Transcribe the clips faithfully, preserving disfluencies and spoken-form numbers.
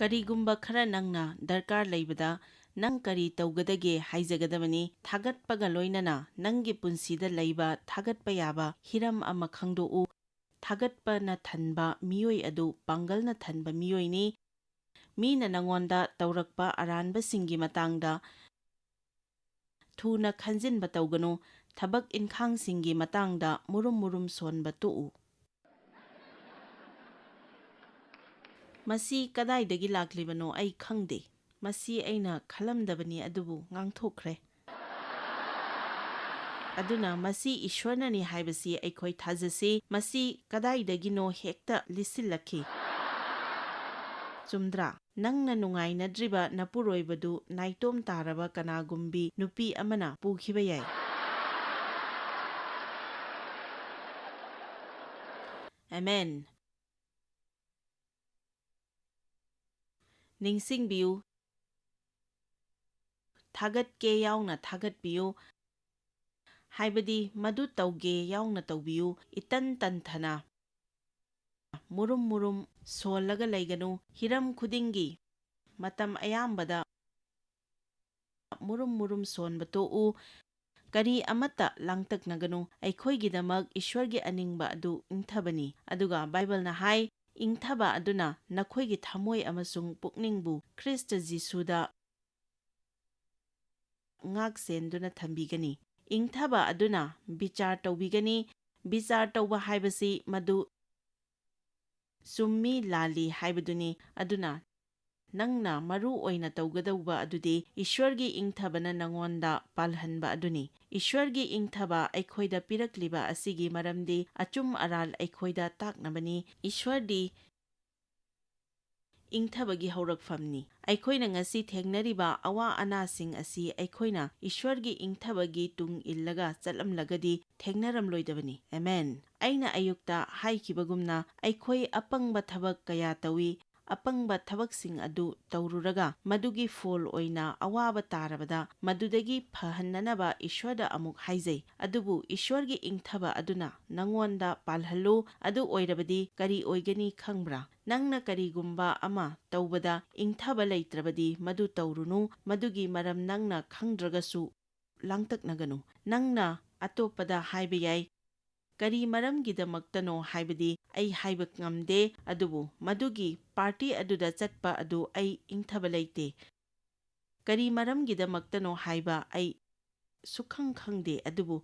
ꯀꯔꯤꯒꯨꯝꯕ ꯈꯔ ꯅꯪꯅ ꯗꯔꯀꯥꯔ ꯂꯩꯕꯗ, ꯅꯪ ꯀꯔꯤ ꯇꯧꯒꯗꯒꯦ ꯍꯥꯏꯖꯒꯗꯕꯅꯤ꯫ ꯊꯥꯒꯠꯄꯒ ꯂꯣꯏꯅꯅ ꯅꯪꯒꯤ ꯄꯨꯟꯁꯤꯗ ꯂꯩꯕ ꯊꯥꯒꯠꯄ ꯌꯥꯕ ꯍꯤꯔꯝ ꯑꯃ ꯈꯪꯗꯣꯛꯎ꯫ ꯊꯥꯒꯠꯄꯅ ꯊꯟꯕ ꯃꯤꯑꯣꯏ ꯑꯗꯨ ꯄꯥꯡꯒꯜꯅ ꯊꯟꯕ ꯃꯤꯑꯣꯏꯅꯤ꯫ ꯃꯤꯅ ꯅꯉꯣꯟꯗ ꯇꯧꯔꯛꯄ ꯑꯔꯥꯟꯕꯁꯤꯡꯒꯤ ꯃꯇꯥꯡꯗ ꯊꯨꯅ ꯈꯟꯖꯤꯟꯕ ꯇꯧꯒꯅꯨ꯫ ꯊꯕꯛ ꯏꯟꯈꯥꯡꯁꯤꯡꯒꯤ ꯃꯇꯥꯡꯗ ꯃꯨꯔꯨꯝ ꯃꯨꯔꯨꯝ ꯁꯣꯟꯕ ꯇꯣꯛꯎ꯫ "ꯃꯁꯤ ꯀꯗꯥꯏꯗꯒꯤ ꯂꯥꯛꯂꯤꯕꯅꯣ ꯑꯩ ꯈꯪꯗꯦ꯫ ꯃꯁꯤ ꯑꯩꯅ ꯈꯜꯂꯝꯗꯕꯅꯤ, ꯑꯗꯨꯕꯨ ꯉꯥꯡꯊꯣꯛꯈ꯭ꯔꯦ꯫ ꯑꯗꯨꯅ ꯃꯁꯤ ꯏꯁ꯭ꯋꯔꯅꯅꯤ ꯍꯥꯏꯕꯁꯤ ꯑꯩꯈꯣꯏ ꯊꯥꯖꯁꯤ꯫ ꯃꯁꯤ ꯀꯗꯥꯏꯗꯒꯤꯅꯣ ꯍꯦꯛꯇ ꯂꯤꯠꯁꯤꯜꯂꯛꯈꯤ꯫ ꯆꯨꯝꯗ꯭ꯔꯥ? ꯅꯪꯅ ꯅꯨꯡꯉꯥꯏꯅꯗ꯭ꯔꯤꯕ ꯅꯄꯨꯔꯣꯏꯕꯗꯨ ꯅꯥꯏꯇꯣꯝ ꯇꯥꯔꯕ ꯀꯅꯥꯒꯨꯝꯕꯤ ꯅꯨꯄꯤ ꯑꯃꯅ ꯄꯨꯈꯤꯕ ꯌꯥꯏ꯫" ꯑꯃꯦꯟ꯫ ꯅꯤꯡꯁꯤꯡꯕꯤꯌꯨ, "ꯊꯥꯒꯠꯀꯦ ꯌꯥꯎꯅ ꯊꯥꯒꯠꯄꯤꯌꯨ", ꯍꯥꯏꯕꯗꯤ ꯃꯗꯨ ꯇꯧꯒꯦ ꯌꯥꯎꯅ ꯇꯧꯕꯤꯌꯨ꯫ ꯏꯇꯟ ꯇꯟꯊꯅ ꯃꯨꯔꯨꯝ ꯃꯨꯔꯨꯝ ꯁꯣꯜꯂꯒ ꯂꯩꯒꯅꯨ꯫ ꯍꯤꯔꯝ ꯈꯨꯗꯤꯡꯒꯤ, ꯃꯇꯝ ꯑꯌꯥꯝꯕꯗ ꯃꯨꯔꯨꯝ ꯃꯨꯔꯨꯝ ꯁꯣꯟꯕ ꯇꯣꯛꯎ꯫ ꯀꯔꯤ ꯑꯃꯠꯇ ꯂꯥꯡꯇꯛꯅꯒꯅꯨ꯫ ꯑꯩꯈꯣꯏꯒꯤꯗꯃꯛ ꯏꯁ꯭ꯋꯔꯒꯤ ꯑꯅꯤꯡꯕ ꯑꯗꯨ ꯏꯪꯊꯕꯅꯤ꯫ ꯑꯗꯨꯒ ꯕꯥꯏꯕꯜꯅ ꯍꯥꯏ, "ꯏꯪꯊꯕ ꯑꯗꯨꯅ ꯅꯈꯣꯏꯒꯤ ꯊꯃꯣꯏ ꯑꯃꯁꯨꯡ ꯄꯨꯛꯅꯤꯡꯕꯨ ꯈ꯭ꯔꯤꯁꯇ ꯖꯤꯁꯨꯗ ꯉꯥꯛ ꯁꯦꯟꯗꯨꯅ ꯊꯝꯕꯤꯒꯅꯤ꯫" ꯏꯪꯊꯕ ꯑꯗꯨꯅ ꯕꯤꯆꯥꯔ ꯇꯧꯕꯤꯒꯅꯤ꯫ ꯕꯤꯆꯥꯔ ꯇꯧꯕ ꯍꯥꯏꯕꯁꯤ ꯃꯗꯨ ꯆꯨꯝꯃꯤ ꯂꯥꯜꯂꯤ ꯍꯥꯏꯕꯗꯨꯅꯤ꯫ ꯑꯗꯨꯅ ꯅꯪꯅ ꯃꯔꯨ ꯑꯣꯏꯅ ꯇꯧꯒꯗꯧꯕ ꯑꯗꯨꯗꯤ ꯏꯁ꯭ꯋꯔꯒꯤ ꯏꯪꯊꯕꯅ ꯅꯉꯣꯟꯗ ꯄꯥꯜꯍꯟꯕ ꯑꯗꯨꯅꯤ꯫ ꯏꯁ꯭ꯋꯔꯒꯤ ꯏꯪꯊꯕ ꯑꯩꯈꯣꯏꯗ ꯄꯤꯔꯛꯂꯤꯕ ꯑꯁꯤꯒꯤ ꯃꯔꯝꯗꯤ ꯑꯆꯨꯝ ꯑꯔꯥꯜ ꯑꯩꯈꯣꯏꯗ ꯇꯥꯛꯅꯕꯅꯤ꯫ ꯏꯁ꯭ꯋꯔꯗꯤ ꯏꯪꯊꯕꯒꯤ ꯍꯧꯔꯛꯐꯝꯅꯤ꯫ ꯑꯩꯈꯣꯏꯅ ꯉꯁꯤ ꯊꯦꯡꯅꯔꯤꯕ ꯑꯋꯥ ꯑꯅꯥꯁꯤꯡ ꯑꯁꯤ ꯑꯩꯈꯣꯏꯅ ꯏꯁ꯭ꯋꯔꯒꯤ ꯏꯪꯊꯕꯒꯤ ꯇꯨꯡ ꯏꯜꯂꯒ ꯆꯠꯂꯝꯂꯒꯗꯤ ꯊꯦꯡꯅꯔꯝꯂꯣꯏꯗꯕꯅꯤ꯫ ꯑꯃꯦꯟ꯫ ꯑꯩꯅ ꯑꯌꯨꯛꯇ ꯍꯥꯏꯈꯤꯕꯒꯨꯝꯅ, ꯑꯩꯈꯣꯏ ꯑꯄꯪꯕ ꯊꯕꯛ ꯀꯌꯥ ꯇꯧꯏ, ꯑꯄꯪꯕ ꯊꯕꯛꯁꯤꯡ ꯑꯗꯨ ꯇꯧꯔꯨꯔꯒ ꯃꯗꯨꯒꯤ ꯐꯣꯜ ꯑꯣꯏꯅ ꯑꯋꯥꯕ ꯇꯥꯔꯕꯗ, ꯃꯗꯨꯗꯒꯤ ꯐꯍꯟꯅꯅꯕ ꯏꯁ꯭ꯋꯔꯗ ꯑꯃꯨꯛ ꯍꯥꯏꯖꯩ꯫ ꯑꯗꯨꯕꯨ ꯏꯁ꯭ꯋꯔꯒꯤ ꯏꯪꯊꯕ ꯑꯗꯨꯅ ꯅꯉꯣꯟꯗ ꯄꯥꯜꯍꯜꯂꯨ꯫ ꯑꯗꯨ ꯑꯣꯏꯔꯕꯗꯤ ꯀꯔꯤ ꯑꯣꯏꯒꯅꯤ ꯈꯪꯕ꯭ꯔꯥ? ꯅꯪꯅ ꯀꯔꯤꯒꯨꯝꯕ ꯑꯃ ꯇꯧꯕꯗ ꯏꯪꯊꯕ ꯂꯩꯇ꯭ꯔꯕꯗꯤ ꯃꯗꯨ ꯇꯧꯔꯨꯅꯨ, ꯃꯗꯨꯒꯤ ꯃꯔꯝ ꯅꯪꯅ ꯈꯪꯗ꯭ꯔꯒꯁꯨ ꯂꯥꯡꯇꯛꯅꯒꯅꯨ꯫ ꯅꯪꯅ ꯑꯇꯣꯞꯄꯗ ꯍꯥꯏꯕ ꯌꯥꯏ, "ꯀꯔꯤ ꯃꯔꯝꯒꯤꯗꯃꯛꯇꯅꯣ ꯍꯥꯏꯕꯗꯤ ꯑꯩ ꯍꯥꯏꯕ ꯉꯝꯗꯦ, ꯑꯗꯨꯕꯨ ꯃꯗꯨꯒꯤ ꯄꯥꯔꯇꯤ ꯑꯗꯨꯗ ꯆꯠꯄ ꯑꯗꯨ ꯑꯩ ꯏꯪꯊꯕ ꯂꯩꯇꯦ꯫ ꯀꯔꯤ ꯃꯔꯝꯒꯤꯗꯃꯛꯇꯅꯣ ꯍꯥꯏꯕ ꯑꯩ ꯁꯨꯛꯈꯪ ꯈꯪꯗꯦ, ꯑꯗꯨꯕꯨ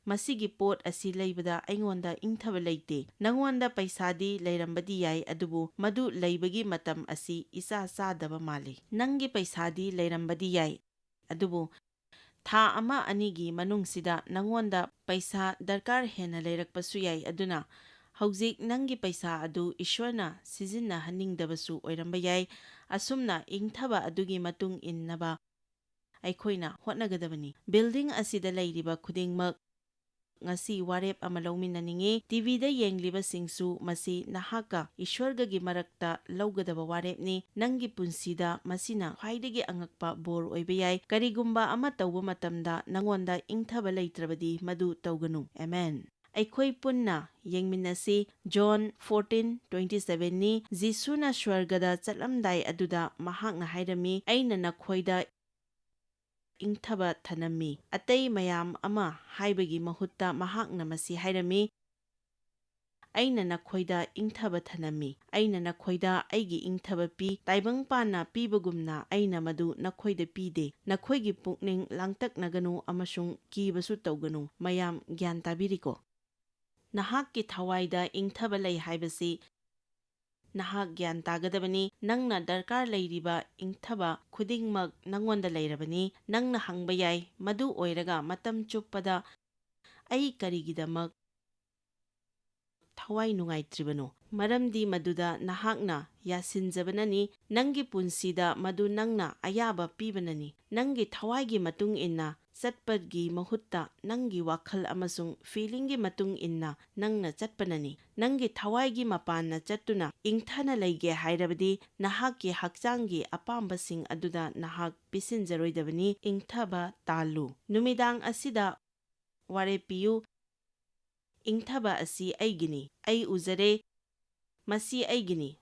ꯃꯁꯤꯒꯤ ꯄꯣꯠ ꯑꯁꯤ ꯂꯩꯕꯗ ꯑꯩꯉꯣꯟꯗ ꯏꯪꯊꯕ ꯂꯩꯇꯦ꯫ ꯅꯉꯣꯟꯗ ꯄꯩꯁꯥꯗꯤ ꯂꯩꯔꯝꯕꯗꯤ ꯌꯥꯏ, ꯑꯗꯨꯕꯨ ꯃꯗꯨ ꯂꯩꯕꯒꯤ ꯃꯇꯝ ꯑꯁꯤ ꯏꯆꯥ ꯆꯥꯗꯕ ꯃꯥꯜꯂꯤ꯫ ꯅꯪꯒꯤ ꯄꯩꯁꯥꯗꯤ ꯂꯩꯔꯝꯕꯗꯤ ꯌꯥꯏ, ꯑꯗꯨꯕꯨ ꯊꯥ ꯑꯃ ꯑꯅꯤꯒꯤ ꯃꯅꯨꯡꯁꯤꯗ ꯅꯉꯣꯟꯗ ꯄꯩꯁꯥ ꯗꯔꯀꯥꯔ ꯍꯦꯟꯅ ꯂꯩꯔꯛꯄꯁꯨ ꯌꯥꯏ꯫ ꯑꯗꯨꯅ ꯍꯧꯖꯤꯛ ꯅꯪꯒꯤ ꯄꯩꯁꯥ ꯑꯗꯨ ꯏꯁ꯭ꯋꯔꯅ ꯁꯤꯖꯤꯟꯅꯍꯟꯅꯤꯡꯗꯕꯁꯨ ꯑꯣꯏꯔꯝꯕ ꯌꯥꯏ꯫ ꯑꯁꯨꯝꯅ ꯏꯪꯊꯕ ꯑꯗꯨꯒꯤ ꯃꯇꯨꯡ ꯏꯟꯅꯕ ꯑꯩꯈꯣꯏꯅ ꯍꯣꯠꯅꯒꯗꯕꯅꯤ꯫ ꯕꯤꯜꯗꯤꯡ ꯑꯁꯤꯗ ꯂꯩꯔꯤꯕ ꯈꯨꯗꯤꯡꯃꯛ ꯉꯁꯤ ꯋꯥꯔꯦꯞ ꯑꯃ ꯂꯧꯃꯤꯟꯅꯅꯤꯡꯏ꯫ ꯇꯤꯚꯤꯗ ꯌꯦꯡꯂꯤꯕꯁꯤꯡꯁꯨ ꯃꯁꯤ ꯅꯍꯥꯛꯀ ꯏꯁ꯭ꯋꯔꯒꯒꯤ ꯃꯔꯛꯇ ꯂꯧꯒꯗꯕ ꯋꯥꯔꯦꯞꯅꯤ꯫ ꯅꯪꯒꯤ ꯄꯨꯟꯁꯤꯗ ꯃꯁꯤꯅ ꯈ꯭ꯋꯥꯏꯗꯒꯤ ꯑꯉꯛꯄ ꯕꯣꯔ ꯑꯣꯏꯕ ꯌꯥꯏ꯫ ꯀꯔꯤꯒꯨꯝꯕ ꯑꯃ ꯇꯧꯕ ꯃꯇꯝꯗ ꯅꯉꯣꯟꯗ ꯏꯪꯊꯕ ꯂꯩꯇ꯭ꯔꯕꯗꯤ ꯃꯗꯨ ꯇꯧꯒꯅꯨ꯫ ꯑꯦꯃꯦꯟ꯫ ꯑꯩꯈꯣꯏ ꯄꯨꯟꯅ ꯌꯦꯡꯃꯤꯟꯅꯁꯤ꯫ ꯖꯣꯟ ꯐꯣꯔꯇꯤꯟ ꯇ꯭ꯋꯦꯟꯇꯤ ꯁꯚꯦꯟꯅꯤ꯫ ꯖꯤꯁꯨꯅ ꯁ꯭ꯋꯔꯒꯗ ꯆꯠꯂꯝꯗꯥꯏ ꯑꯗꯨꯗ ꯃꯍꯥꯛꯅ ꯍꯥꯏꯔꯝꯃꯤ, "ꯑꯩꯅ ꯅꯈꯣꯏꯗ ꯏꯪꯊꯕ ꯊꯅꯝꯃꯤ"꯫ ꯑꯇꯩ ꯃꯌꯥꯝ ꯑꯃ ꯍꯥꯏꯕꯒꯤ ꯃꯍꯨꯠꯇ ꯃꯍꯥꯛꯅ ꯃꯁꯤ ꯍꯥꯏꯔꯝꯃꯤ, "ꯑꯩꯅ ꯅꯈꯣꯏꯗ ꯏꯪꯊꯕ ꯊꯅꯝꯃꯤ꯫ ꯑꯩꯅ ꯅꯈꯣꯏꯗ ꯑꯩꯒꯤ ꯏꯪꯊꯕ ꯄꯤ꯫ ꯇꯥꯏꯕꯪꯄꯥꯟꯅ ꯄꯤꯕꯒꯨꯝꯅ ꯑꯩꯅ ꯃꯗꯨ ꯅꯈꯣꯏꯗ ꯄꯤꯗꯦ꯫ ꯅꯈꯣꯏꯒꯤ ꯄꯨꯛꯅꯤꯡ ꯂꯥꯡꯇꯛꯅꯒꯅꯨ ꯑꯃꯁꯨꯡ ꯀꯤꯕꯁꯨ ꯇꯧꯒꯅꯨ"꯫ ꯃꯌꯥꯝ ꯒ꯭ꯌꯥꯟ ꯇꯥꯕꯤꯔꯤꯀꯣ? ꯅꯍꯥꯛꯀꯤ ꯊꯋꯥꯏꯗ ꯏꯪꯊꯕ ꯂꯩ ꯍꯥꯏꯕꯁꯤ ꯅꯍꯥꯛ ꯒ꯭ꯌꯥꯟ ꯇꯥꯒꯗꯕꯅꯤ꯫ ꯅꯪꯅ ꯗꯔꯀꯥꯔ ꯂꯩꯔꯤꯕ ꯏꯪꯊꯕ ꯈꯨꯗꯤꯡꯃꯛ ꯅꯉꯣꯟꯗ ꯂꯩꯔꯕꯅꯤ꯫ ꯅꯪꯅ ꯍꯪꯕ ꯌꯥꯏ, "ꯃꯗꯨ ꯑꯣꯏꯔꯒ ꯃꯇꯝ ꯆꯨꯞꯄꯗ ꯑꯩ ꯀꯔꯤꯒꯤꯗꯃꯛ ꯊꯋꯥꯏ ꯅꯨꯡꯉꯥꯏꯇ꯭ꯔꯤꯕꯅꯣ?" ꯃꯔꯝꯗꯤ ꯃꯗꯨꯗ ꯅꯍꯥꯛꯅ ꯌꯥꯁꯤꯟꯖꯕꯅꯅꯤ, ꯅꯪꯒꯤ ꯄꯨꯟꯁꯤꯗ ꯃꯗꯨ ꯅꯪꯅ ꯑꯌꯥꯕ ꯄꯤꯕꯅꯅꯤ꯫ ꯅꯪꯒꯤ ꯊꯋꯥꯏꯒꯤ ꯃꯇꯨꯡ ꯏꯟꯅ ꯆꯠꯄꯒꯤ ꯃꯍꯨꯠꯇ ꯅꯪꯒꯤ ꯋꯥꯈꯜ ꯑꯃꯁꯨꯡ ꯐꯤꯂꯤꯡꯒꯤ ꯃꯇꯨꯡ ꯏꯟꯅ ꯅꯪꯅ ꯆꯠꯄꯅꯅꯤ꯫ ꯅꯪꯒꯤ ꯊꯋꯥꯏꯒꯤ ꯃꯄꯥꯟꯅ ꯆꯠꯇꯨꯅ ꯏꯪꯊꯅ ꯂꯩꯒꯦ ꯍꯥꯏꯔꯕꯗꯤ ꯅꯍꯥꯛꯀꯤ ꯍꯛꯆꯥꯡꯒꯤ ꯑꯄꯥꯝꯕꯁꯤꯡ ꯑꯗꯨꯗ ꯅꯍꯥꯛ ꯄꯤꯁꯤꯟꯖꯔꯣꯏꯗꯕꯅꯤ꯫ ꯏꯪꯊꯕ ꯇꯥꯜꯂꯨ꯫ ꯅꯨꯃꯤꯗꯥꯡ ꯑꯁꯤꯗ ꯋꯥꯔꯦꯞ ꯄꯤꯌꯨ꯫ ꯏꯪꯊꯕ ꯑꯁꯤ ꯑꯩꯒꯤꯅꯤ꯫ ꯑꯩ ꯎꯖꯔꯦ꯫ ꯃꯁꯤ ꯑꯩꯒꯤꯅꯤ꯫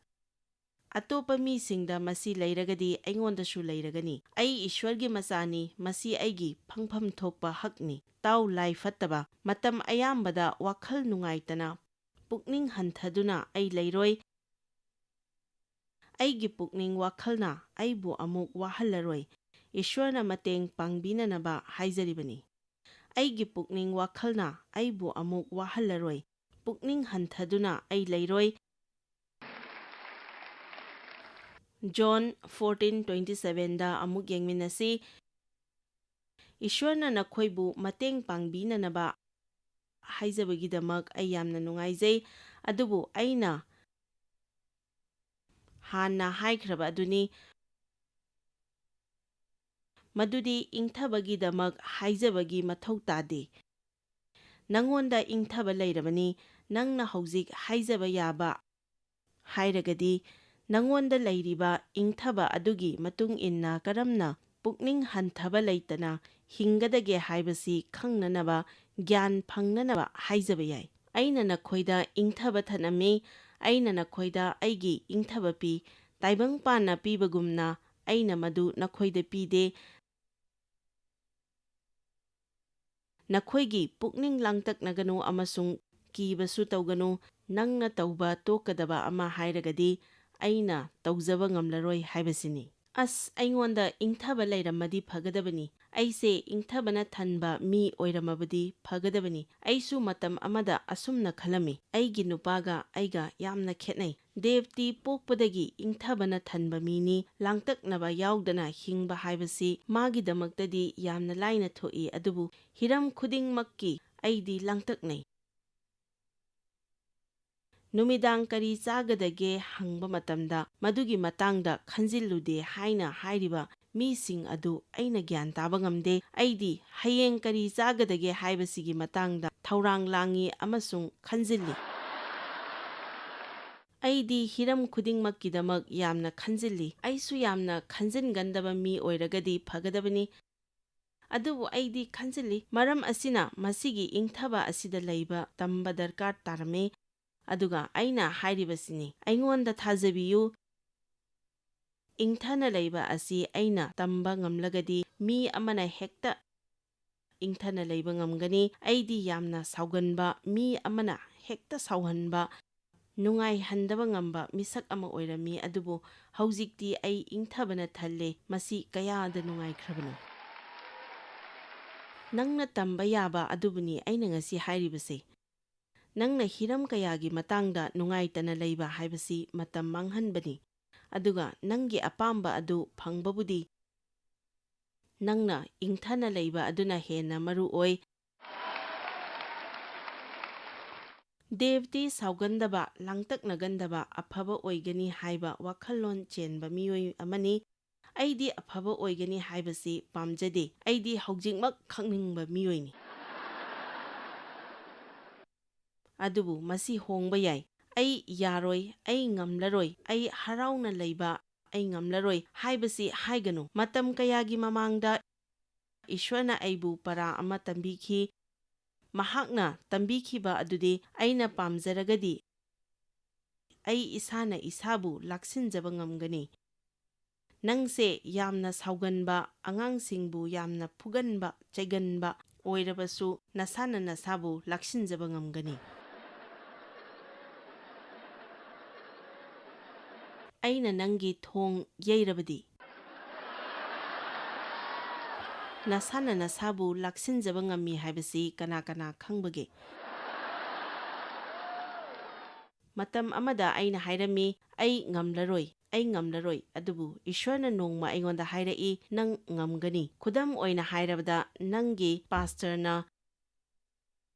ꯑꯇꯣꯞꯄ ꯃꯤꯁꯤꯡꯗ ꯃꯁꯤ ꯂꯩꯔꯒꯗꯤ ꯑꯩꯉꯣꯟꯗꯁꯨ ꯂꯩꯔꯒꯅꯤ꯫ ꯑꯩ ꯏꯁ꯭ꯋꯔꯒꯤ ꯃꯆꯥꯅꯤ꯫ ꯃꯁꯤ ꯑꯩꯒꯤ ꯐꯪꯐꯝ ꯊꯣꯛꯄ ꯍꯛꯅꯤ꯫ ꯇꯥꯎ, ꯂꯥꯏ ꯐꯠꯇꯕ꯫ ꯃꯇꯝ ꯑꯌꯥꯝꯕꯗ ꯋꯥꯈꯜ ꯅꯨꯡꯉꯥꯏꯇꯅ, ꯄꯨꯛꯅꯤꯡ ꯍꯟꯊꯗꯨꯅ ꯑꯩ ꯂꯩꯔꯣꯏ꯫ ꯑꯩꯒꯤ ꯄꯨꯛꯅꯤꯡ ꯋꯥꯈꯜꯅ ꯑꯩꯕꯨ ꯑꯃꯨꯛ ꯋꯥꯍꯜꯂꯔꯣꯏ꯫ ꯏꯁ꯭ꯋꯔꯅ ꯃꯇꯦꯡ ꯄꯥꯡꯕꯤꯅꯅꯕ ꯍꯥꯏꯖꯔꯤꯕꯅꯤ꯫ ꯑꯩꯒꯤ ꯄꯨꯛꯅꯤꯡ ꯋꯥꯈꯜꯅ ꯑꯩꯕꯨ ꯑꯃꯨꯛ ꯋꯥꯍꯜꯂꯔꯣꯏ꯫ ꯄꯨꯛꯅꯤꯡ ꯍꯟꯊꯗꯨꯅ ꯑꯩ ꯂꯩꯔꯣꯏ꯫ ꯖꯣꯟ ꯐꯣꯔꯇꯤꯟ ꯇ꯭ꯋꯦꯟꯇꯤ ꯁꯚꯦꯟꯗ ꯑꯃꯨꯛ ꯌꯦꯡꯃꯤꯟꯅꯁꯤ꯫ ꯏꯁ꯭ꯋꯔꯅ ꯅꯈꯣꯏꯕꯨ ꯃꯇꯦꯡ ꯄꯥꯡꯕꯤꯅꯅꯕ ꯍꯥꯏꯖꯕꯒꯤꯗꯃꯛ ꯑꯩ ꯌꯥꯝꯅ ꯅꯨꯡꯉꯥꯏꯖꯩ꯫ ꯑꯗꯨꯕꯨ ꯑꯩꯅ ꯍꯥꯟꯅ ꯍꯥꯏꯈ꯭ꯔꯕ ꯑꯗꯨꯅꯤ, ꯃꯗꯨꯗꯤ ꯏꯪꯊꯕꯒꯤꯗꯃꯛ ꯍꯥꯏꯖꯕꯒꯤ ꯃꯊꯧ ꯇꯥꯗꯦ꯫ ꯅꯉꯣꯟꯗ ꯏꯪꯊꯕ ꯂꯩꯔꯕꯅꯤ, ꯅꯪꯅ ꯍꯧꯖꯤꯛ ꯍꯥꯏꯖꯕ ꯌꯥꯕ ꯍꯥꯏꯔꯒꯗꯤ, ꯅꯉꯣꯟꯗ ꯂꯩꯔꯤꯕ ꯏꯪꯊꯕ ꯑꯗꯨꯒꯤ ꯃꯇꯨꯡ ꯏꯟꯅ ꯀꯔꯝꯅ ꯄꯨꯛꯅꯤꯡ ꯍꯟꯊꯕ ꯂꯩꯇꯅ ꯍꯤꯡꯒꯗꯒꯦ ꯍꯥꯏꯕꯁꯤ ꯈꯪꯅꯅꯕ, ꯒ꯭ꯌꯥꯟ ꯐꯪꯅꯅꯕ ꯍꯥꯏꯖꯕ ꯌꯥꯏ꯫ ꯑꯩꯅ ꯅꯈꯣꯏꯗ ꯏꯪꯊꯕ ꯊꯅꯝꯃꯤ, ꯑꯩꯅ ꯅꯈꯣꯏꯗ ꯑꯩꯒꯤ ꯏꯪꯊꯕ ꯄꯤ꯫ ꯇꯥꯏꯕꯪꯄꯥꯟꯅ ꯄꯤꯕꯒꯨꯝꯅ ꯑꯩꯅ ꯃꯗꯨ ꯅꯈꯣꯏꯗ ꯄꯤꯗꯦ꯫ ꯅꯈꯣꯏꯒꯤ ꯄꯨꯛꯅꯤꯡ ꯂꯥꯡꯇꯛꯅꯒꯅꯨ ꯑꯃꯁꯨꯡ ꯀꯤꯕꯁꯨ ꯇꯧꯒꯅꯨ꯫ ꯅꯪꯅ ꯇꯧꯕ ꯇꯣꯛꯀꯗꯕ ꯑꯃ ꯍꯥꯏꯔꯒꯗꯤ, "ꯑꯩꯅ ꯇꯧꯖꯕ ꯉꯝꯂꯔꯣꯏ" ꯍꯥꯏꯕꯁꯤꯅꯤ꯫ "ꯑꯁ, ꯑꯩꯉꯣꯟꯗ ꯏꯪꯊꯕ ꯂꯩꯔꯝꯃꯗꯤ ꯐꯒꯗꯕꯅꯤ꯫ ꯑꯩꯁꯦ ꯏꯪꯊꯕꯅ ꯊꯟꯕ ꯃꯤ ꯑꯣꯏꯔꯝꯃꯕꯗꯤ ꯐꯒꯗꯕꯅꯤ꯫ ꯑꯩꯁꯨ ꯃꯇꯝ ꯑꯃꯗ ꯑꯁꯨꯝꯅ ꯈꯜꯂꯝꯃꯤ꯫ ꯑꯩꯒꯤ ꯅꯨꯄꯥꯒ ꯑꯩꯒ ꯌꯥꯝꯅ ꯈꯦꯠꯅꯩ꯫ ꯗꯦꯕꯇꯤ ꯄꯣꯛꯄꯗꯒꯤ ꯏꯪꯊꯕꯅ ꯊꯟꯕ ꯃꯤꯅꯤ, ꯂꯥꯡꯇꯛꯅꯕ ꯌꯥꯎꯗꯅ ꯍꯤꯡꯕ ꯍꯥꯏꯕꯁꯤ ꯃꯥꯒꯤꯗꯃꯛꯇꯗꯤ ꯌꯥꯝꯅ ꯂꯥꯏꯅ ꯊꯣꯛꯏ, ꯑꯗꯨꯕꯨ ꯍꯤꯔꯝ ꯈꯨꯗꯤꯡꯃꯛꯀꯤ ꯑꯩꯗꯤ ꯂꯥꯡꯇꯛꯅꯩ"꯫ ꯅꯨꯃꯤꯗꯥꯡ ꯀꯔꯤ ꯆꯥꯒꯗꯒꯦ ꯍꯪꯕ ꯃꯇꯝꯗ ꯃꯗꯨꯒꯤ ꯃꯇꯥꯡꯗ ꯈꯟꯖꯤꯜꯂꯨꯗꯦ ꯍꯥꯏꯅ ꯍꯥꯏꯔꯤꯕ ꯃꯤꯁꯤꯡ ꯑꯗꯨ ꯑꯩꯅ ꯒ꯭ꯌꯥꯟ ꯇꯥꯕ ꯉꯝꯗꯦ꯫ ꯑꯩꯗꯤ ꯍꯌꯦꯡ ꯀꯔꯤ ꯆꯥꯒꯗꯒꯦ ꯍꯥꯏꯕꯁꯤꯒꯤ ꯃꯇꯥꯡꯗ ꯊꯧꯔꯥꯡ ꯂꯥꯡꯏ ꯑꯃꯁꯨꯡ ꯈꯟꯖꯤꯜꯂꯤ꯫ ꯑꯩꯗꯤ ꯍꯤꯔꯝ ꯈꯨꯗꯤꯡꯃꯛꯀꯤꯗꯃꯛ ꯌꯥꯝꯅ ꯈꯟꯖꯤꯜꯂꯤ꯫ ꯑꯩꯁꯨ ꯌꯥꯝꯅ ꯈꯟꯖꯤꯟꯒꯟꯗꯕ ꯃꯤ ꯑꯣꯏꯔꯒꯗꯤ ꯐꯒꯗꯕꯅꯤ꯫ ꯑꯗꯨꯕꯨ ꯑꯩꯗꯤ ꯈꯟꯖꯤꯜꯂꯤ꯫ ꯃꯔꯝ ꯑꯁꯤꯅ ꯃꯁꯤꯒꯤ ꯏꯪꯊꯕ ꯑꯁꯤꯗ ꯂꯩꯕ ꯇꯝꯕ ꯗꯔꯀꯥꯔ ꯇꯥꯔꯝꯃꯤ꯫ ꯑꯗꯨꯒ ꯑꯩꯅ ꯍꯥꯏꯔꯤꯕꯁꯤꯅꯤ, ꯑꯩꯉꯣꯟꯗ ꯊꯥꯖꯕꯤꯌꯨ, ꯏꯪꯊꯅ ꯂꯩꯕ ꯑꯁꯤ ꯑꯩꯅ ꯇꯝꯕ ꯉꯝꯂꯒꯗꯤ ꯃꯤ ꯑꯃꯅ ꯍꯦꯛꯇ ꯏꯪꯊꯅ ꯂꯩꯕ ꯉꯝꯒꯅꯤ꯫ ꯑꯩꯗꯤ ꯌꯥꯝꯅ ꯁꯥꯎꯒꯟꯕ, ꯃꯤ ꯑꯃꯅ ꯍꯦꯛꯇ ꯁꯥꯎꯍꯟꯕ, ꯅꯨꯡꯉꯥꯏꯍꯟꯗꯕ ꯉꯝꯕ ꯃꯤꯁꯛ ꯑꯃ ꯑꯣꯏꯔꯝꯃꯤ, ꯑꯗꯨꯕꯨ ꯍꯧꯖꯤꯛꯇꯤ ꯑꯩ ꯏꯪꯊꯕꯅ ꯊꯜꯂꯦ꯫ ꯃꯁꯤ ꯀꯌꯥꯗ ꯅꯨꯡꯉꯥꯏꯈ꯭ꯔꯕꯅꯣ! ꯅꯪꯅ ꯇꯝꯕ ꯌꯥꯕ ꯑꯗꯨꯕꯨꯅꯤ ꯑꯩꯅ ꯉꯁꯤ ꯍꯥꯏꯔꯤꯕꯁꯦ꯫ ꯅꯪꯅ ꯍꯤꯔꯝ ꯀꯌꯥꯒꯤ ꯃꯇꯥꯡꯗ ꯅꯨꯡꯉꯥꯏꯇꯅ ꯂꯩꯕ ꯍꯥꯏꯕꯁꯤ ꯃꯇꯝ ꯃꯥꯡꯍꯟꯕꯅꯤ, ꯑꯗꯨꯒ ꯅꯪꯒꯤ ꯑꯄꯥꯝꯕ ꯑꯗꯨ ꯐꯪꯕꯕꯨꯗꯤ ꯅꯪꯅ ꯏꯪꯊꯅ ꯂꯩꯕ ꯑꯗꯨꯅ ꯍꯦꯟꯅ ꯃꯔꯨ ꯑꯣꯏ꯫ ꯗꯦꯕꯇꯤ ꯁꯥꯎꯒꯟꯗꯕ, ꯂꯥꯡꯇꯛꯅꯒꯟꯗꯕ, ꯑꯐꯕ ꯑꯣꯏꯒꯅꯤ ꯍꯥꯏꯕ ꯋꯥꯈꯜꯂꯣꯟ ꯆꯦꯟꯕ ꯃꯤꯑꯣꯏ ꯑꯃꯅꯤ꯫ ꯑꯩꯗꯤ ꯑꯐꯕ ꯑꯣꯏꯒꯅꯤ ꯍꯥꯏꯕꯁꯤ ꯄꯥꯝꯖꯗꯦ꯫ ꯑꯩꯗꯤ ꯍꯧꯖꯤꯛꯃꯛ ꯈꯪꯅꯤꯡꯕ ꯃꯤꯑꯣꯏꯅꯤ꯫ ꯑꯗꯨꯕꯨ ꯃꯁꯤ ꯍꯣꯡꯕ ꯌꯥꯏ꯫ "ꯑꯩ ꯌꯥꯔꯣꯏ, ꯑꯩ ꯉꯝꯂꯔꯣꯏ, ꯑꯩ ꯍꯔꯥꯎꯅ ꯂꯩꯕ ꯑꯩ ꯉꯝꯂꯔꯣꯏ" ꯍꯥꯏꯕꯁꯤ ꯍꯥꯏꯒꯅꯨ꯫ ꯃꯇꯝ ꯀꯌꯥꯒꯤ ꯃꯃꯥꯡꯗ ꯏꯁ꯭ꯋꯔꯅ ꯑꯩꯕꯨ ꯄꯔꯥ ꯑꯃ ꯇꯝꯕꯤꯈꯤ꯫ ꯃꯍꯥꯛꯅ ꯇꯝꯕꯤꯈꯤꯕ ꯑꯗꯨꯗꯤ ꯑꯩꯅ ꯄꯥꯝꯖꯔꯒꯗꯤ ꯑꯩ ꯏꯁꯥꯅ ꯏꯁꯥꯕꯨ ꯂꯥꯛꯁꯤꯟꯖꯕ ꯉꯝꯒꯅꯤ꯫ ꯅꯪꯁꯦ ꯌꯥꯝꯅ ꯁꯥꯎꯒꯟꯕ, ꯑꯉꯥꯡꯁꯤꯡꯕꯨ ꯌꯥꯝꯅ ꯐꯨꯒꯟꯕ, ꯆꯩꯒꯟꯕ ꯑꯣꯏꯔꯕꯁꯨ ꯅꯁꯥꯅ ꯅꯁꯥꯕꯨ ꯂꯥꯛꯁꯤꯟꯖꯕ ꯉꯝꯒꯅꯤ꯫ ꯑꯩꯅ ꯅꯪꯒꯤ ꯊꯣꯡ ꯌꯩꯔꯕꯗꯤ? ꯅꯁꯥꯅ ꯅꯁꯥꯕꯨ ꯂꯥꯛꯁꯤꯟꯖꯕ ꯉꯝꯃꯤ ꯍꯥꯏꯕꯁꯤ ꯀꯅꯥ ꯀꯅꯥ ꯈꯪꯕꯒꯦ? ꯃꯇꯝ ꯑꯃꯗ ꯑꯩꯅ ꯍꯥꯏꯔꯝꯃꯤ, "ꯑꯩ ꯉꯝꯂꯔꯣꯏ, ꯑꯩ ꯉꯝꯂꯔꯣꯏ"꯫ ꯑꯗꯨꯕꯨ ꯏꯁ꯭ꯋꯔꯅ ꯅꯣꯡꯃ ꯑꯩꯉꯣꯟꯗ ꯍꯥꯏꯔꯛꯏ, "ꯅꯪ ꯉꯝꯒꯅꯤ"꯫ ꯈꯨꯗꯝ ꯑꯣꯏꯅ ꯍꯥꯏꯔꯕꯗ, ꯅꯪꯒꯤ ꯄꯥꯁꯇꯔꯅ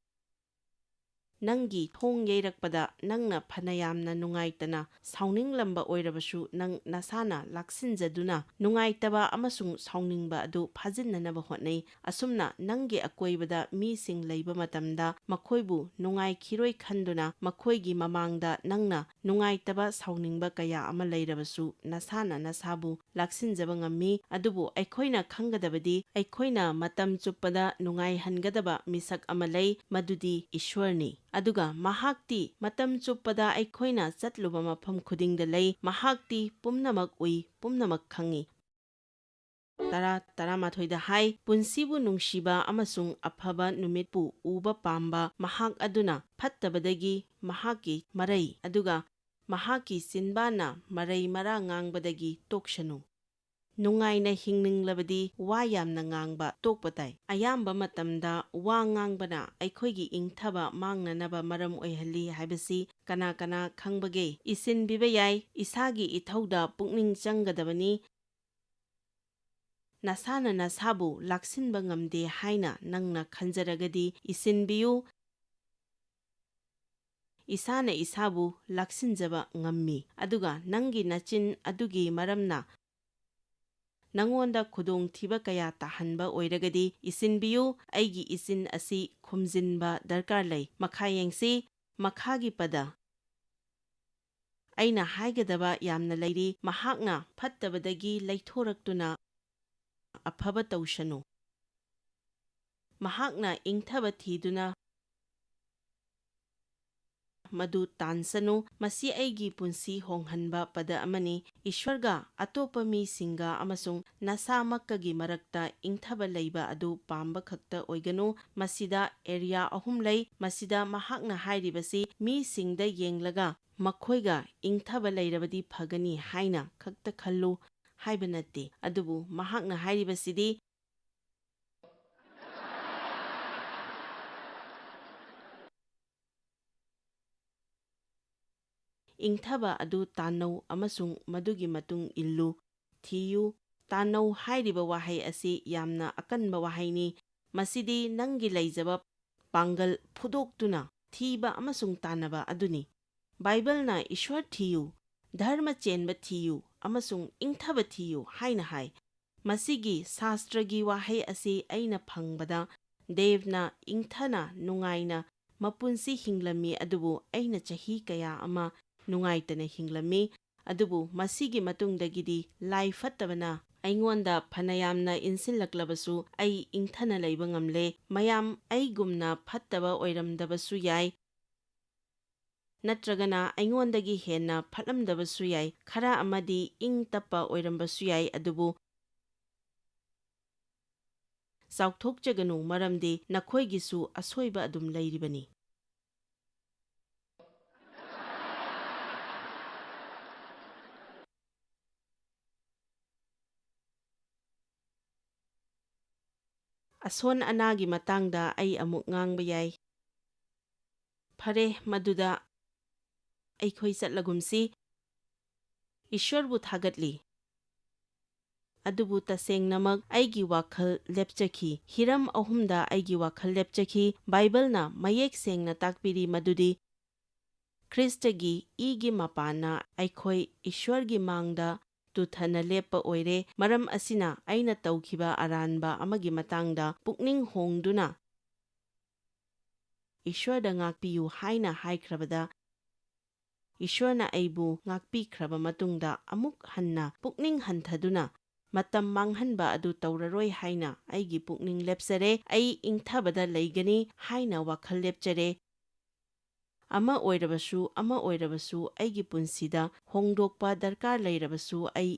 ꯅꯪꯒꯤ ꯊꯣꯡ ꯌꯩꯔꯛꯄꯗ ꯅꯪꯅ ꯐꯅꯌꯥꯝꯅ ꯅꯨꯡꯉꯥꯏꯇꯅ ꯁꯥꯎꯅꯤꯡꯂꯝꯕ ꯑꯣꯏꯔꯕꯁꯨ, ꯅꯪ ꯅꯁꯥꯅ ꯂꯥꯛꯁꯤꯟꯖꯗꯨꯅ ꯅꯨꯡꯉꯥꯏꯇꯕ ꯑꯃꯁꯨꯡ ꯁꯥꯎꯅꯤꯡꯕ ꯑꯗꯨ ꯐꯥꯖꯤꯟꯅꯅꯕ ꯍꯣꯠꯅꯩ꯫ ꯑꯁꯨꯝꯅ ꯅꯪꯒꯤ ꯑꯀꯣꯏꯕꯗ ꯃꯤꯁꯤꯡ ꯂꯩꯕ ꯃꯇꯝꯗ ꯃꯈꯣꯏꯕꯨ ꯅꯨꯡꯉꯥꯏꯈꯤꯔꯣꯏ ꯈꯟꯗꯨꯅ ꯃꯈꯣꯏꯒꯤ ꯃꯃꯥꯡꯗ ꯅꯪꯅ ꯅꯨꯡꯉꯥꯏꯇꯕ ꯁꯥꯎꯅꯤꯡꯕ ꯀꯌꯥ ꯑꯃ ꯂꯩꯔꯕꯁꯨ ꯅꯁꯥꯅ ꯅꯁꯥꯕꯨ ꯂꯥꯛꯁꯤꯟꯖꯕ ꯉꯝꯃꯤ꯫ ꯑꯗꯨꯕꯨ ꯑꯩꯈꯣꯏꯅ ꯈꯪꯒꯗꯕꯗꯤ ꯑꯩꯈꯣꯏꯅ ꯃꯇꯝ ꯆꯨꯞꯄꯗ ꯅꯨꯡꯉꯥꯏꯍꯟꯒꯗꯕ ꯃꯤꯁꯛ ꯑꯃ ꯂꯩ, ꯃꯗꯨꯗꯤ ꯏꯁ꯭ꯋꯔꯅꯤ꯫ ꯑꯗꯨꯒ ꯃꯍꯥꯛꯇꯤ ꯃꯇꯝ ꯆꯨꯞꯄꯗ ꯑꯩꯈꯣꯏꯅ ꯆꯠꯂꯨꯕ ꯃꯐꯝ ꯈꯨꯗꯤꯡꯗ ꯂꯩ꯫ ꯃꯍꯥꯛꯇꯤ ꯄꯨꯝꯅꯃꯛ ꯎꯏ, ꯄꯨꯝꯅꯃꯛ ꯈꯪꯏ꯫ ꯇꯔꯥ, ꯇꯔꯥꯃꯥꯊꯣꯏꯗ ꯍꯥꯏ, ꯄꯨꯟꯁꯤꯕꯨ ꯅꯨꯡꯁꯤꯕ ꯑꯃꯁꯨꯡ ꯑꯐꯕ ꯅꯨꯃꯤꯠꯄꯨ ꯎꯕ ꯄꯥꯝꯕ ꯃꯍꯥꯛ ꯑꯗꯨꯅ ꯐꯠꯇꯕꯗꯒꯤ ꯃꯍꯥꯛꯀꯤ ꯃꯔꯩ, ꯑꯗꯨꯒ ꯃꯍꯥꯛꯀꯤ ꯆꯤꯟꯕꯥꯟꯅ ꯃꯔꯩ ꯃꯔꯥ ꯉꯥꯡꯕꯗꯒꯤ ꯇꯣꯛꯁꯅꯨ꯫ ꯅꯨꯡꯉꯥꯏꯅ ꯍꯤꯡꯅꯤꯡꯂꯕꯗꯤ ꯋꯥ ꯌꯥꯝꯅ ꯉꯥꯡꯕ ꯇꯣꯛꯄ ꯇꯥꯏ꯫ ꯑꯌꯥꯝꯕ ꯃꯇꯝꯗ ꯋꯥ ꯉꯥꯡꯕꯅ ꯑꯩꯈꯣꯏꯒꯤ ꯏꯪꯊꯕ ꯃꯥꯡꯅꯅꯕ ꯃꯔꯝ ꯑꯣꯏꯍꯜꯂꯤ ꯍꯥꯏꯕꯁꯤ ꯀꯅꯥ ꯀꯅꯥ ꯈꯪꯕꯒꯦ? ꯏꯁꯤꯟꯕꯤꯕ ꯌꯥꯏ꯫ ꯏꯁꯥꯒꯤ ꯏꯊꯧꯗ ꯄꯨꯛꯅꯤꯡ ꯆꯪꯒꯗꯕꯅꯤ꯫ ꯅꯁꯥꯅ ꯅꯁꯥꯕꯨ ꯂꯥꯛꯁꯤꯟꯕ ꯉꯝꯗꯦ ꯍꯥꯏꯅ ꯅꯪꯅ ꯈꯟꯖꯔꯒꯗꯤ ꯏꯁꯤꯟꯕꯤꯌꯨ꯫ ꯏꯁꯥꯅ ꯏꯁꯥꯕꯨ ꯂꯥꯛꯁꯤꯟꯖꯕ ꯉꯝꯃꯤ, ꯑꯗꯨꯒ ꯅꯪꯒꯤ ꯅꯆꯤꯟ ꯑꯗꯨꯒꯤ ꯃꯔꯝꯅ ꯅꯉꯣꯟꯗ ꯈꯨꯗꯣꯡꯊꯤꯕ ꯀꯌꯥ ꯇꯥꯍꯟꯕ ꯑꯣꯏꯔꯒꯗꯤ ꯏꯁꯤꯟꯕꯤꯌꯨ꯫ ꯑꯩꯒꯤ ꯏꯆꯤꯟ ꯑꯁꯤ ꯈꯨꯝꯖꯤꯟꯕ ꯗꯔꯀꯥꯔ ꯂꯩ꯫ ꯃꯈꯥ ꯌꯦꯡꯁꯤ꯫ ꯃꯈꯥꯒꯤ ꯄꯗ꯫ ꯑꯩꯅ ꯍꯥꯏꯒꯗꯕ ꯌꯥꯝꯅ ꯂꯩꯔꯤ꯫ ꯃꯍꯥꯛꯅ ꯐꯠꯇꯕꯗꯒꯤ ꯂꯩꯊꯣꯔꯛꯇꯨꯅ ꯑꯐꯕ ꯇꯧꯁꯅꯨ꯫ ꯃꯍꯥꯛꯅ ꯏꯪꯊꯕ ꯊꯤꯗꯨꯅ ꯃꯗꯨ ꯇꯥꯟꯁꯅꯨ꯫ ꯃꯁꯤ ꯑꯩꯒꯤ ꯄꯨꯟꯁꯤ ꯍꯣꯡꯍꯟꯕ ꯄꯗ ꯑꯃꯅꯤ꯫ ꯏꯁ꯭ꯋꯔꯒ, ꯑꯇꯣꯞꯄ ꯃꯤꯁꯤꯡꯒ ꯑꯃꯁꯨꯡ ꯅꯁꯥꯃꯛꯀꯒꯤ ꯃꯔꯛꯇ ꯏꯪꯊꯕ ꯂꯩꯕ ꯑꯗꯨ ꯄꯥꯝꯕ ꯈꯛꯇ ꯑꯣꯏꯒꯅꯨ꯫ ꯃꯁꯤꯗ ꯑꯦꯔꯤꯌꯥ ꯑꯍꯨꯝ ꯂꯩ꯫ ꯃꯁꯤꯗ ꯃꯍꯥꯛꯅ ꯍꯥꯏꯔꯤꯕꯁꯤ ꯃꯤꯁꯤꯡꯗ ꯌꯦꯡꯂꯒ ꯃꯈꯣꯏꯒ ꯏꯪꯊꯕ ꯂꯩꯔꯕꯗꯤ ꯐꯒꯅꯤ ꯍꯥꯏꯅ ꯈꯛꯇ ꯈꯜꯂꯨ ꯍꯥꯏꯕ ꯅꯠꯇꯦ, ꯑꯗꯨꯕꯨ ꯃꯍꯥꯛꯅ ꯍꯥꯏꯔꯤꯕꯁꯤꯗꯤ ꯏꯪꯊꯕ ꯑꯗꯨ ꯇꯥꯟꯅꯧ ꯑꯃꯁꯨꯡ ꯃꯗꯨꯒꯤ ꯃꯇꯨꯡ ꯏꯜꯂꯨ, ꯊꯤꯌꯨ꯫ ꯇꯥꯟꯅꯧ ꯍꯥꯏꯔꯤꯕ ꯋꯥꯍꯩ ꯑꯁꯤ ꯌꯥꯝꯅ ꯑꯀꯟꯕ ꯋꯥꯍꯩꯅꯤ꯫ ꯃꯁꯤꯗꯤ ꯅꯪꯒꯤ ꯂꯩꯖꯕ ꯄꯥꯡꯒꯜ ꯐꯨꯗꯣꯛꯇꯨꯅ ꯊꯤꯕ ꯑꯃꯁꯨꯡ ꯇꯥꯟꯅꯕ ꯑꯗꯨꯅꯤ꯫ ꯕꯥꯏꯕꯜꯅ "ꯏꯁ꯭ꯋꯔ ꯊꯤꯌꯨ, ꯙꯔꯃ ꯆꯦꯟꯕ ꯊꯤꯌꯨ ꯑꯃꯁꯨꯡ ꯏꯪꯊꯕ ꯊꯤꯌꯨ" ꯍꯥꯏꯅ ꯍꯥꯏ꯫ ꯃꯁꯤꯒꯤ ꯁꯥꯁꯇ꯭ꯔꯒꯤ ꯋꯥꯍꯩ ꯑꯁꯤ ꯑꯩꯅ ꯐꯪꯕꯗ, ꯗꯦꯕꯅ ꯏꯪꯊꯅ ꯅꯨꯡꯉꯥꯏꯅ ꯃꯄꯨꯟꯁꯤ ꯍꯤꯡꯂꯝꯃꯤ, ꯑꯗꯨꯕꯨ ꯑꯩꯅ ꯆꯍꯤ ꯀꯌꯥ ꯑꯃ ꯅꯨꯡꯉꯥꯏꯇꯅ ꯍꯤꯡꯂꯝꯃꯤ, ꯑꯗꯨꯕꯨ ꯃꯁꯤꯒꯤ ꯃꯇꯨꯡꯗꯒꯤꯗꯤ ꯂꯥꯏ ꯐꯠꯇꯕꯅ ꯑꯩꯉꯣꯟꯗ ꯐꯅꯌꯥꯝꯅ ꯏꯟꯁꯤꯜꯂꯛꯂꯕꯁꯨ, ꯑꯩ ꯏꯪꯊꯅ ꯂꯩꯕ ꯉꯝꯂꯦ꯫ ꯃꯌꯥꯝ ꯑꯩꯒꯨꯝꯅ ꯐꯠꯇꯕ ꯑꯣꯏꯔꯝꯗꯕꯁꯨ ꯌꯥꯏ, ꯅꯠꯇ꯭ꯔꯒꯅ ꯑꯩꯉꯣꯟꯗꯒꯤ ꯍꯦꯟꯅ ꯐꯠꯂꯝꯗꯕꯁꯨ ꯌꯥꯏ, ꯈꯔ ꯑꯃꯗꯤ ꯏꯪ ꯇꯞꯄ ꯑꯣꯏꯔꯝꯕꯁꯨ ꯌꯥꯏ, ꯑꯗꯨꯕꯨ ꯆꯥꯎꯊꯣꯛꯆꯒꯅꯨ, ꯃꯔꯝꯗꯤ ꯅꯈꯣꯏꯒꯤꯁꯨ ꯑꯁꯣꯏꯕ ꯑꯗꯨꯝ ꯂꯩꯔꯤꯕꯅꯤ꯫ ꯑꯁꯣꯟ ꯑꯅꯥꯒꯤ ꯃꯇꯥꯡꯗ ꯑꯩ ꯑꯃꯨꯛ ꯉꯥꯡꯕ ꯌꯥꯏ꯫ ꯐꯔꯦ, ꯃꯗꯨꯗ ꯑꯩꯈꯣꯏ ꯆꯠꯂꯒꯨꯝꯁꯤ꯫ ꯏꯁ꯭ꯋꯔꯕꯨ ꯊꯥꯒꯠꯂꯤ꯫ ꯑꯗꯨꯕꯨ ꯇꯁꯦꯡꯅꯃꯛ ꯑꯩꯒꯤ ꯋꯥꯈꯜ ꯂꯦꯞꯆꯈꯤ꯫ ꯍꯤꯔꯝ ꯑꯍꯨꯝꯗ ꯑꯩꯒꯤ ꯋꯥꯈꯜ ꯂꯦꯞꯆꯈꯤ꯫ ꯕꯥꯏꯕꯜꯅ ꯃꯌꯦꯛ ꯁꯦꯡꯅ ꯇꯥꯛꯄꯤꯔꯤ ꯃꯗꯨꯗꯤ ꯈ꯭ꯔꯤꯁꯇꯒꯤ ꯏꯒꯤ ꯃꯄꯥꯟꯅ ꯑꯩꯈꯣꯏ ꯏꯁ꯭ꯋꯔꯒꯤ ꯃꯥꯡꯗ ꯇꯨꯊꯅ ꯂꯦꯞꯄ ꯑꯣꯏꯔꯦ꯫ ꯃꯔꯝ ꯑꯁꯤꯅ ꯑꯩꯅ ꯇꯧꯈꯤꯕ ꯑꯔꯥꯟꯕ ꯑꯃꯒꯤ ꯃꯇꯥꯡꯗ ꯄꯨꯛꯅꯤꯡ ꯍꯣꯡꯗꯨꯅ ꯏꯁ꯭ꯋꯔꯗ ꯉꯥꯛꯄꯤꯌꯨ ꯍꯥꯏꯅ ꯍꯥꯏꯈ꯭ꯔꯕꯗ, ꯏꯁ꯭ꯋꯔꯅ ꯑꯩꯕꯨ ꯉꯥꯛꯄꯤꯈ꯭ꯔꯕ ꯃꯇꯨꯡꯗ ꯑꯃꯨꯛ ꯍꯟꯅ ꯄꯨꯛꯅꯤꯡ ꯍꯟꯊꯗꯨꯅ ꯃꯇꯝ ꯃꯥꯡꯍꯟꯕ ꯑꯗꯨ ꯇꯧꯔꯔꯣꯏ ꯍꯥꯏꯅ ꯑꯩꯒꯤ ꯄꯨꯛꯅꯤꯡ ꯂꯦꯞꯆꯔꯦ꯫ ꯑꯩ ꯏꯪꯊꯕꯗ ꯂꯩꯒꯅꯤ ꯍꯥꯏꯅ ꯋꯥꯈꯜ ꯂꯦꯞꯆꯔꯦ꯫ ꯑꯃ ꯑꯣꯏꯔꯕꯁꯨ, ꯑꯃ ꯑꯣꯏꯔꯕꯁꯨ ꯑꯩꯒꯤ ꯄꯨꯟꯁꯤꯗ ꯍꯣꯡꯗꯣꯛꯄ ꯗꯔꯀꯥꯔ ꯂꯩꯔꯕꯁꯨ, ꯑꯩ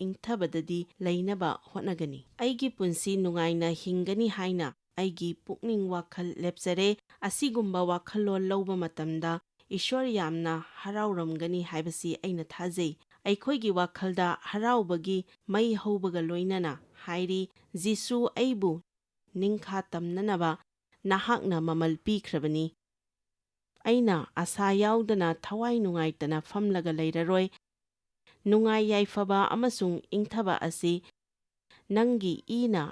ꯏꯪꯊꯕꯗꯗꯤ ꯂꯩꯅꯕ ꯍꯣꯠꯅꯒꯅꯤ꯫ ꯑꯩꯒꯤ ꯄꯨꯟꯁꯤ ꯅꯨꯡꯉꯥꯏꯅ ꯍꯤꯡꯒꯅꯤ ꯍꯥꯏꯅ ꯑꯩꯒꯤ ꯄꯨꯛꯅꯤꯡ ꯋꯥꯈꯜ ꯂꯦꯞꯆꯔꯦ꯫ ꯑꯁꯤꯒꯨꯝꯕ ꯋꯥꯈꯜꯂꯣꯟ ꯂꯧꯕ ꯃꯇꯝꯗ ꯏꯁ꯭ꯋꯔ ꯌꯥꯝꯅ ꯍꯔꯥꯎꯔꯝꯒꯅꯤ ꯍꯥꯏꯕꯁꯤ ꯑꯩꯅ ꯊꯥꯖꯩ꯫ ꯑꯩꯈꯣꯏꯒꯤ ꯋꯥꯈꯜꯗ ꯍꯔꯥꯎꯕꯒꯤ ꯃꯩ ꯍꯧꯕꯒ ꯂꯣꯏꯅꯅ ꯍꯥꯏꯔꯤ, "ꯖꯤꯁꯨ, ꯑꯩꯕꯨ ꯅꯤꯡꯈꯥ ꯇꯝꯅꯅꯕ ꯅꯍꯥꯛꯅ ꯃꯃꯜ ꯄꯤꯈ꯭ꯔꯕꯅꯤ꯫ ꯑꯩꯅ ꯑꯁꯥ ꯌꯥꯎꯗꯅ ꯊꯋꯥꯏ ꯅꯨꯡꯉꯥꯏꯇꯅ ꯐꯝꯂꯒ ꯂꯩꯔꯔꯣꯏ꯫ ꯅꯨꯡꯉꯥꯏ ꯌꯥꯏꯐꯕ ꯑꯃꯁꯨꯡ ꯏꯪꯊꯕ ꯑꯁꯤ ꯅꯪꯒꯤ ꯏꯅ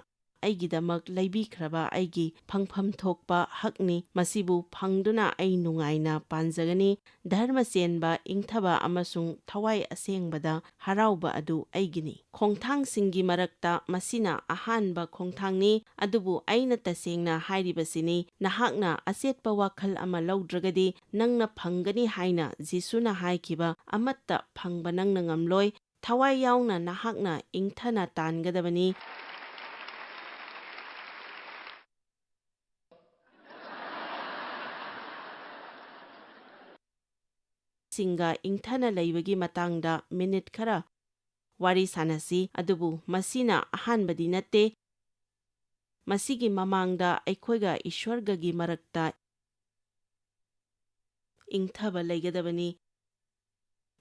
ꯑꯩꯒꯤꯗꯃꯛ ꯂꯩꯕꯤꯈ꯭ꯔꯕ ꯑꯩꯒꯤ ꯐꯪꯐꯝ ꯊꯣꯛꯄ ꯍꯛꯅꯤ꯫ ꯃꯁꯤꯕꯨ ꯐꯪꯗꯨꯅ ꯑꯩ ꯅꯨꯡꯉꯥꯏꯅ ꯄꯥꯟꯖꯒꯅꯤ꯫ ꯙꯔꯃ ꯆꯦꯟꯕ, ꯏꯪꯊꯕ ꯑꯃꯁꯨꯡ ꯊꯋꯥꯏ ꯑꯁꯦꯡꯕꯗ ꯍꯔꯥꯎꯕ ꯑꯗꯨ ꯑꯩꯒꯤꯅꯤ꯫ ꯈꯣꯡꯊꯥꯡꯁꯤꯡꯒꯤ ꯃꯔꯛꯇ ꯃꯁꯤꯅ ꯑꯍꯥꯟꯕ ꯈꯣꯡꯊꯥꯡꯅꯤ, ꯑꯗꯨꯕꯨ ꯑꯩꯅ ꯇꯁꯦꯡꯅ ꯍꯥꯏꯔꯤꯕꯁꯤꯅꯤ, ꯅꯍꯥꯛꯅ ꯑꯆꯦꯠꯄ ꯋꯥꯈꯜ ꯑꯃ ꯂꯧꯗ꯭ꯔꯒꯗꯤ, ꯅꯪꯅ ꯐꯪꯒꯅꯤ ꯍꯥꯏꯅ ꯖꯤꯁꯨꯅ ꯍꯥꯏꯈꯤꯕ ꯑꯃꯠꯇ ꯐꯪꯕ ꯅꯪꯅ ꯉꯝꯂꯣꯏ꯫ ꯊꯋꯥꯏ ꯌꯥꯎꯅ ꯅꯍꯥꯛꯅ ꯏꯪꯊꯅ ꯇꯥꯟꯒꯗꯕꯅꯤ꯫ ꯁꯤꯡꯒ ꯏꯪꯊꯅ ꯂꯩꯕꯒꯤ ꯃꯇꯥꯡꯗ ꯃꯤꯅꯤꯠ ꯈꯔ ꯋꯥꯔꯤ ꯁꯥꯅꯁꯤ, ꯑꯗꯨꯕꯨ ꯃꯁꯤꯅ ꯑꯍꯥꯟꯕꯗꯤ ꯅꯠꯇꯦ꯫ ꯃꯁꯤꯒꯤ ꯃꯃꯥꯡꯗ ꯑꯩꯈꯣꯏꯒ ꯏꯁ꯭ꯋꯔꯒꯒꯤ ꯃꯔꯛꯇ ꯏꯪꯊꯕ ꯂꯩꯒꯗꯕꯅꯤ꯫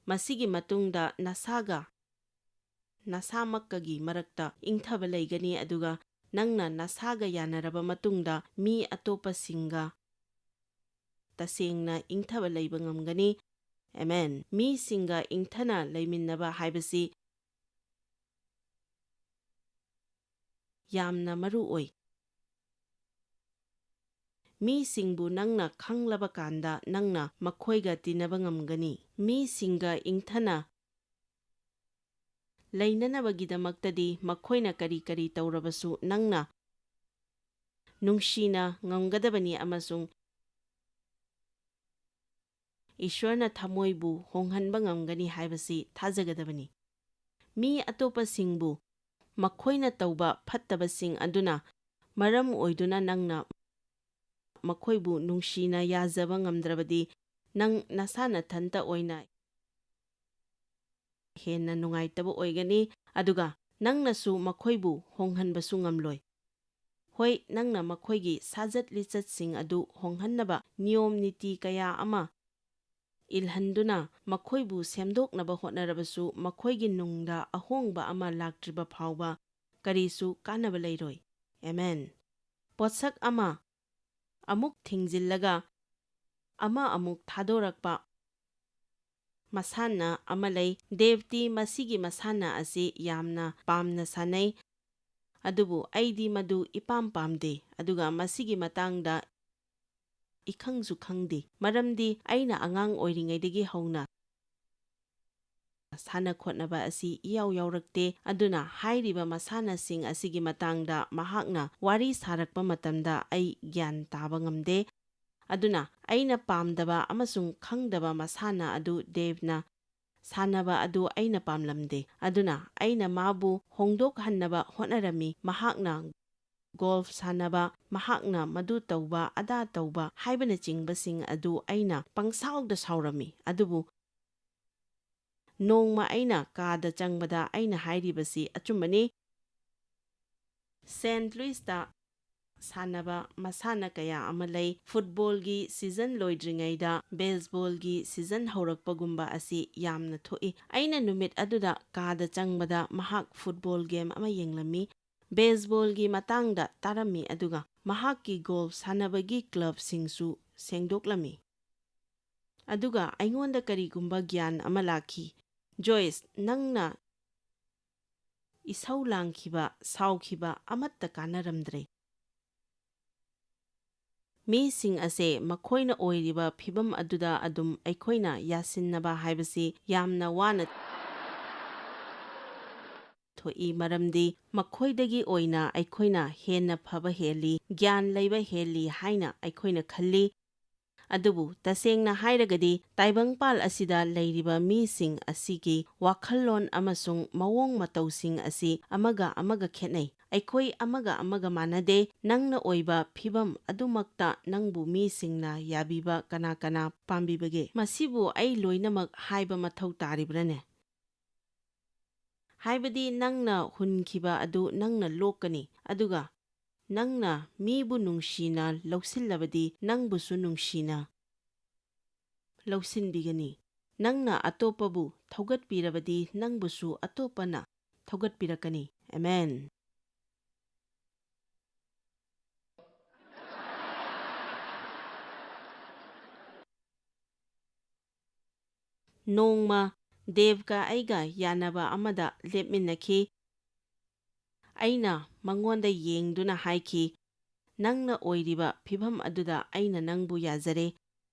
ꯃꯁꯤꯒꯤ ꯃꯇꯨꯡꯗ ꯅꯁꯥꯒ ꯅꯁꯥꯃꯛꯀꯒꯤ ꯃꯔꯛꯇ ꯏꯪꯊꯕ ꯂꯩꯒꯅꯤ, ꯑꯗꯨꯒ ꯅꯪꯅ ꯅꯁꯥꯒ ꯌꯥꯅꯔꯕ ꯃꯇꯨꯡꯗ ꯃꯤ ꯑꯇꯣꯞꯄꯁꯤꯡꯒ ꯇꯁꯦꯡꯅ ꯏꯪꯊꯕ ꯂꯩꯕ ꯉꯝꯒꯅꯤ꯫ ꯑꯦꯃꯦꯟ꯫ ꯃꯤꯁꯤꯡꯒ ꯏꯪꯊꯅ ꯂꯩꯃꯤꯟꯅꯕ ꯍꯥꯏꯕꯁꯤ ꯌꯥꯝꯅ ꯃꯔꯨ ꯑꯣꯏ꯫ ꯃꯤꯁꯤꯡꯕꯨ ꯅꯪꯅ ꯈꯪꯂꯕ ꯀꯥꯟꯗ, ꯅꯪꯅ ꯃꯈꯣꯏꯒ ꯇꯤꯟꯅꯕ ꯉꯝꯒꯅꯤ꯫ ꯃꯤꯁꯤꯡꯒ ꯏꯪꯊꯅ ꯂꯩꯅꯅꯕꯒꯤꯗꯃꯛꯇꯗꯤ, ꯃꯈꯣꯏꯅ ꯀꯔꯤ ꯀꯔꯤ ꯇꯧꯔꯕꯁꯨ ꯅꯪꯅ ꯅꯨꯡꯁꯤꯅ ꯉꯝꯒꯗꯕꯅꯤ ꯑꯃꯁꯨꯡ ꯏꯁ꯭ꯋꯔꯅ ꯊꯃꯣꯏꯕꯨ ꯍꯣꯡꯍꯟꯕ ꯉꯝꯒꯅꯤ ꯍꯥꯏꯕꯁꯤ ꯊꯥꯖꯒꯗꯕꯅꯤ꯫ ꯃꯤ ꯑꯇꯣꯞꯄꯁꯤꯡꯕꯨ ꯃꯈꯣꯏꯅ ꯇꯧꯕ ꯐꯠꯇꯕꯁꯤꯡ ꯑꯗꯨꯅ ꯃꯔꯝ ꯑꯣꯏꯗꯨꯅ ꯅꯪꯅ ꯃꯈꯣꯏꯕꯨ ꯅꯨꯡꯁꯤꯅ ꯌꯥꯖꯕ ꯉꯝꯗ꯭ꯔꯕꯗꯤ, ꯅꯪ ꯅꯁꯥ ꯅꯊꯟꯇ ꯑꯣꯏꯅ ꯍꯦꯟꯅ ꯅꯨꯡꯉꯥꯏꯇꯕ ꯑꯣꯏꯒꯅꯤ, ꯑꯗꯨꯒ ꯅꯪꯅꯁꯨ ꯃꯈꯣꯏꯕꯨ ꯍꯣꯡꯍꯟꯕꯁꯨ ꯉꯝꯂꯣꯏ꯫ ꯍꯣꯏ, ꯅꯪꯅ ꯃꯈꯣꯏꯒꯤ ꯁꯥꯖꯠ ꯂꯤꯆꯠꯁꯤꯡ ꯑꯗꯨ ꯍꯣꯡꯍꯟꯅꯕ ꯅꯤꯌꯣꯝ ꯅꯤꯇꯤ ꯀꯌꯥ ꯑꯃ ꯏꯜꯍꯟꯗꯨꯅ ꯃꯈꯣꯏꯕꯨ ꯁꯦꯝꯗꯣꯛꯅꯕ ꯍꯣꯠꯅꯔꯕꯁꯨ, ꯃꯈꯣꯏꯒꯤ ꯅꯨꯡꯗ ꯑꯍꯣꯡꯕ ꯑꯃ ꯂꯥꯛꯇ꯭ꯔꯤꯕ ꯐꯥꯎꯕ ꯀꯔꯤꯁꯨ ꯀꯥꯟꯅꯕ ꯂꯩꯔꯣꯏ꯫ ꯑꯦꯃꯦꯟ꯫ ꯄꯣꯠꯁꯛ ꯑꯃ ꯑꯃꯨꯛ ꯊꯤꯡꯖꯤꯜꯂꯒ ꯑꯃ ꯑꯃꯨꯛ ꯊꯥꯗꯣꯔꯛꯄ ꯃꯁꯥꯟꯅ ꯑꯃ ꯂꯩ꯫ ꯗꯦꯕꯇꯤ ꯃꯁꯤꯒꯤ ꯃꯁꯥꯟꯅ ꯑꯁꯤ ꯌꯥꯝꯅ ꯄꯥꯝꯅ ꯁꯥꯟꯅꯩ꯫ ꯑꯗꯨꯕꯨ ꯑꯩꯗꯤ ꯃꯗꯨ ꯏꯄꯥꯝ ꯄꯥꯝꯗꯦ, ꯑꯗꯨꯒ ꯃꯁꯤꯒꯤ ꯃꯇꯥꯡꯗ ꯏꯈꯪꯁꯨ ꯈꯪꯗꯦ, ꯃꯔꯝꯗꯤ ꯑꯩꯅ ꯑꯉꯥꯡ ꯑꯣꯏꯔꯤꯉꯩꯗꯒꯤ ꯍꯧꯅ ꯁꯥꯟꯅ ꯈꯣꯠꯅꯕ ꯑꯁꯤ ꯏꯌꯥꯎ ꯌꯥꯎꯔꯛꯇꯦ꯫ ꯑꯗꯨꯅ ꯍꯥꯏꯔꯤꯕ ꯃꯁꯥꯟꯅꯁꯤꯡ ꯑꯁꯤꯒꯤ ꯃꯇꯥꯡꯗ ꯃꯍꯥꯛꯅ ꯋꯥꯔꯤ ꯁꯥꯔꯛꯄ ꯃꯇꯝꯗ ꯑꯩ ꯒ꯭ꯌꯥꯟ ꯇꯥꯕ ꯉꯝꯗꯦ꯫ ꯑꯗꯨꯅ ꯑꯩꯅ ꯄꯥꯝꯗꯕ ꯑꯃꯁꯨꯡ ꯈꯪꯗꯕ ꯃꯁꯥꯟꯅ ꯑꯗꯨ ꯗꯦꯕꯅ ꯁꯥꯟꯅꯕ ꯑꯗꯨ ꯑꯩꯅ ꯄꯥꯝꯂꯝꯗꯦ꯫ ꯑꯗꯨꯅ ꯑꯩꯅ ꯃꯥꯕꯨ ꯍꯣꯡꯗꯣꯛꯍꯟꯅꯕ ꯍꯣꯠꯅꯔꯝꯃꯤ꯫ ꯃꯍꯥꯛꯅ ꯒꯣꯜꯐ ꯁꯥꯟꯅꯕ, ꯃꯍꯥꯛꯅ ꯃꯗꯨ ꯇꯧꯕ, ꯑꯗꯥ ꯇꯧꯕ ꯍꯥꯏꯕꯅꯆꯤꯡꯕꯁꯤꯡ ꯑꯗꯨ ꯑꯩꯅ ꯄꯪꯁꯥꯎꯗ ꯁꯥꯎꯔꯝꯃꯤ꯫ ꯑꯗꯨꯕꯨ ꯅꯣꯡꯃ ꯑꯩꯅ ꯀꯥꯗ ꯆꯪꯕꯗ ꯑꯩꯅ ꯍꯥꯏꯔꯤꯕꯁꯤ ꯑꯆꯨꯝꯕꯅꯤ꯫ ꯁꯦꯟꯠ ꯂꯨꯏꯁꯇ ꯁꯥꯟꯅꯕ ꯃꯁꯥꯟꯅ ꯀꯌꯥ ꯑꯃ ꯂꯩ꯫ ꯐꯨꯠꯕꯣꯜꯒꯤ ꯁꯤꯖꯟ ꯂꯣꯏꯗ꯭ꯔꯤꯉꯩꯗ ꯕꯦꯁꯕꯣꯜꯒꯤ ꯁꯤꯖꯟ ꯍꯧꯔꯛꯄꯒꯨꯝꯕ ꯑꯁꯤ ꯌꯥꯝꯅ ꯊꯣꯛꯏ꯫ ꯑꯩꯅ ꯅꯨꯃꯤꯠ ꯑꯗꯨꯗ ꯀꯥꯗ ꯆꯪꯕꯗ ꯃꯍꯥꯛ ꯐꯨꯠꯕꯣꯜ ꯒꯦꯝ ꯑꯃ ꯌꯦꯡꯂꯝꯃꯤ꯫ ꯕꯦꯁꯕꯣꯜꯒꯤ ꯃꯇꯥꯡꯗ ꯇꯥꯔꯝꯃꯤ, ꯑꯗꯨꯒ ꯃꯍꯥꯛꯀꯤ ꯒꯣꯜꯐ ꯁꯥꯟꯅꯕꯒꯤ ꯀ꯭ꯂꯕꯁꯤꯡꯁꯨ ꯁꯦꯡꯗꯣꯛꯂꯝꯃꯤ꯫ ꯑꯗꯨꯒ ꯑꯩꯉꯣꯟꯗ ꯀꯔꯤꯒꯨꯝꯕ ꯒ꯭ꯌꯥꯟ ꯑꯃ ꯂꯥꯛꯈꯤ꯫ "ꯖꯣꯏꯁ, ꯅꯪꯅ ꯏꯁꯧ ꯂꯥꯡꯈꯤꯕ, ꯁꯥꯎꯈꯤꯕ ꯑꯃꯠꯇ ꯀꯥꯟꯅꯔꯝꯗ꯭ꯔꯦ꯫ ꯃꯤꯁꯤꯡ ꯑꯁꯦ ꯃꯈꯣꯏꯅ ꯑꯣꯏꯔꯤꯕ ꯐꯤꯚꯝ ꯑꯗꯨꯗ ꯑꯗꯨꯝ ꯑꯩꯈꯣꯏꯅ ꯌꯥꯁꯤꯟꯅꯕ ꯍꯥꯏꯕꯁꯤ ꯌꯥꯝꯅ ꯋꯥꯅ ꯊꯣꯛꯏ, ꯃꯔꯝꯗꯤ ꯃꯈꯣꯏꯗꯒꯤ ꯑꯣꯏꯅ ꯑꯩꯈꯣꯏꯅ ꯍꯦꯟꯅ ꯐꯕ ꯍꯦꯜꯂꯤ, ꯒ꯭ꯌꯥꯟ ꯂꯩꯕ ꯍꯦꯜꯂꯤ ꯍꯥꯏꯅ ꯑꯩꯈꯣꯏꯅ ꯈꯜꯂꯤ꯫ ꯑꯗꯨꯕꯨ ꯇꯁꯦꯡꯅ ꯍꯥꯏꯔꯒꯗꯤ, ꯇꯥꯏꯕꯪꯄꯥꯜ ꯑꯁꯤꯗ ꯂꯩꯔꯤꯕ ꯃꯤꯁꯤꯡ ꯑꯁꯤꯒꯤ ꯋꯥꯈꯜꯂꯣꯟ ꯑꯃꯁꯨꯡ ꯃꯑꯣꯡ ꯃꯇꯧꯁꯤꯡ ꯑꯁꯤ ꯑꯃꯒ ꯑꯃꯒ ꯈꯦꯠꯅꯩ꯫ ꯑꯩꯈꯣꯏ ꯑꯃꯒ ꯑꯃꯒ ꯃꯥꯟꯅꯗꯦ꯫ ꯅꯪꯅ ꯑꯣꯏꯕ ꯐꯤꯚꯝ ꯑꯗꯨꯃꯛꯇ ꯅꯪꯕꯨ ꯃꯤꯁꯤꯡꯅ ꯌꯥꯕꯤꯕ ꯀꯅꯥ ꯀꯅꯥ ꯄꯥꯝꯕꯤꯕꯒꯦ? ꯃꯁꯤꯕꯨ ꯑꯩ ꯂꯣꯏꯅꯃꯛ ꯍꯥꯏꯕ ꯃꯊꯧ ꯇꯥꯔꯤꯕ꯭ꯔꯥꯅꯦ? ꯍꯥꯏꯕꯗꯤ ꯅꯪꯅ ꯍꯨꯟꯈꯤꯕ ꯑꯗꯨ ꯅꯪꯅ ꯂꯣꯛꯀꯅꯤ, ꯑꯗꯨꯒ ꯅꯪꯅ ꯃꯤꯕꯨ ꯅꯨꯡꯁꯤꯅ ꯂꯧꯁꯤꯜꯂꯕꯗꯤ ꯅꯪꯕꯨꯁꯨ ꯅꯨꯡꯁꯤꯅ ꯂꯧꯁꯤꯟꯕꯤꯒꯅꯤ꯫ ꯅꯪꯅ ꯑꯇꯣꯞꯄꯕꯨ ꯊꯧꯒꯠꯄꯤꯔꯕꯗꯤ ꯅꯪꯕꯨꯁꯨ ꯑꯇꯣꯞꯄꯅ ꯊꯧꯒꯠꯄꯤꯔꯛꯀꯅꯤ꯫ ꯑꯦꯃꯦꯟ꯫ ꯅꯣꯡꯃ ꯗꯦꯕꯀ ꯑꯩꯒ ꯌꯥꯅꯕ ꯑꯃꯗ ꯂꯦꯞꯃꯤꯟꯅꯈꯤ꯫ ꯑꯩꯅ ꯃꯉꯣꯟꯗ ꯌꯦꯡꯗꯨꯅ ꯍꯥꯏꯈꯤ, "ꯅꯪꯅ ꯑꯣꯏꯔꯤꯕ ꯐꯤꯚꯝ ꯑꯗꯨꯗ ꯑꯩꯅ ꯅꯪꯕꯨ ꯌꯥꯖꯔꯦ꯫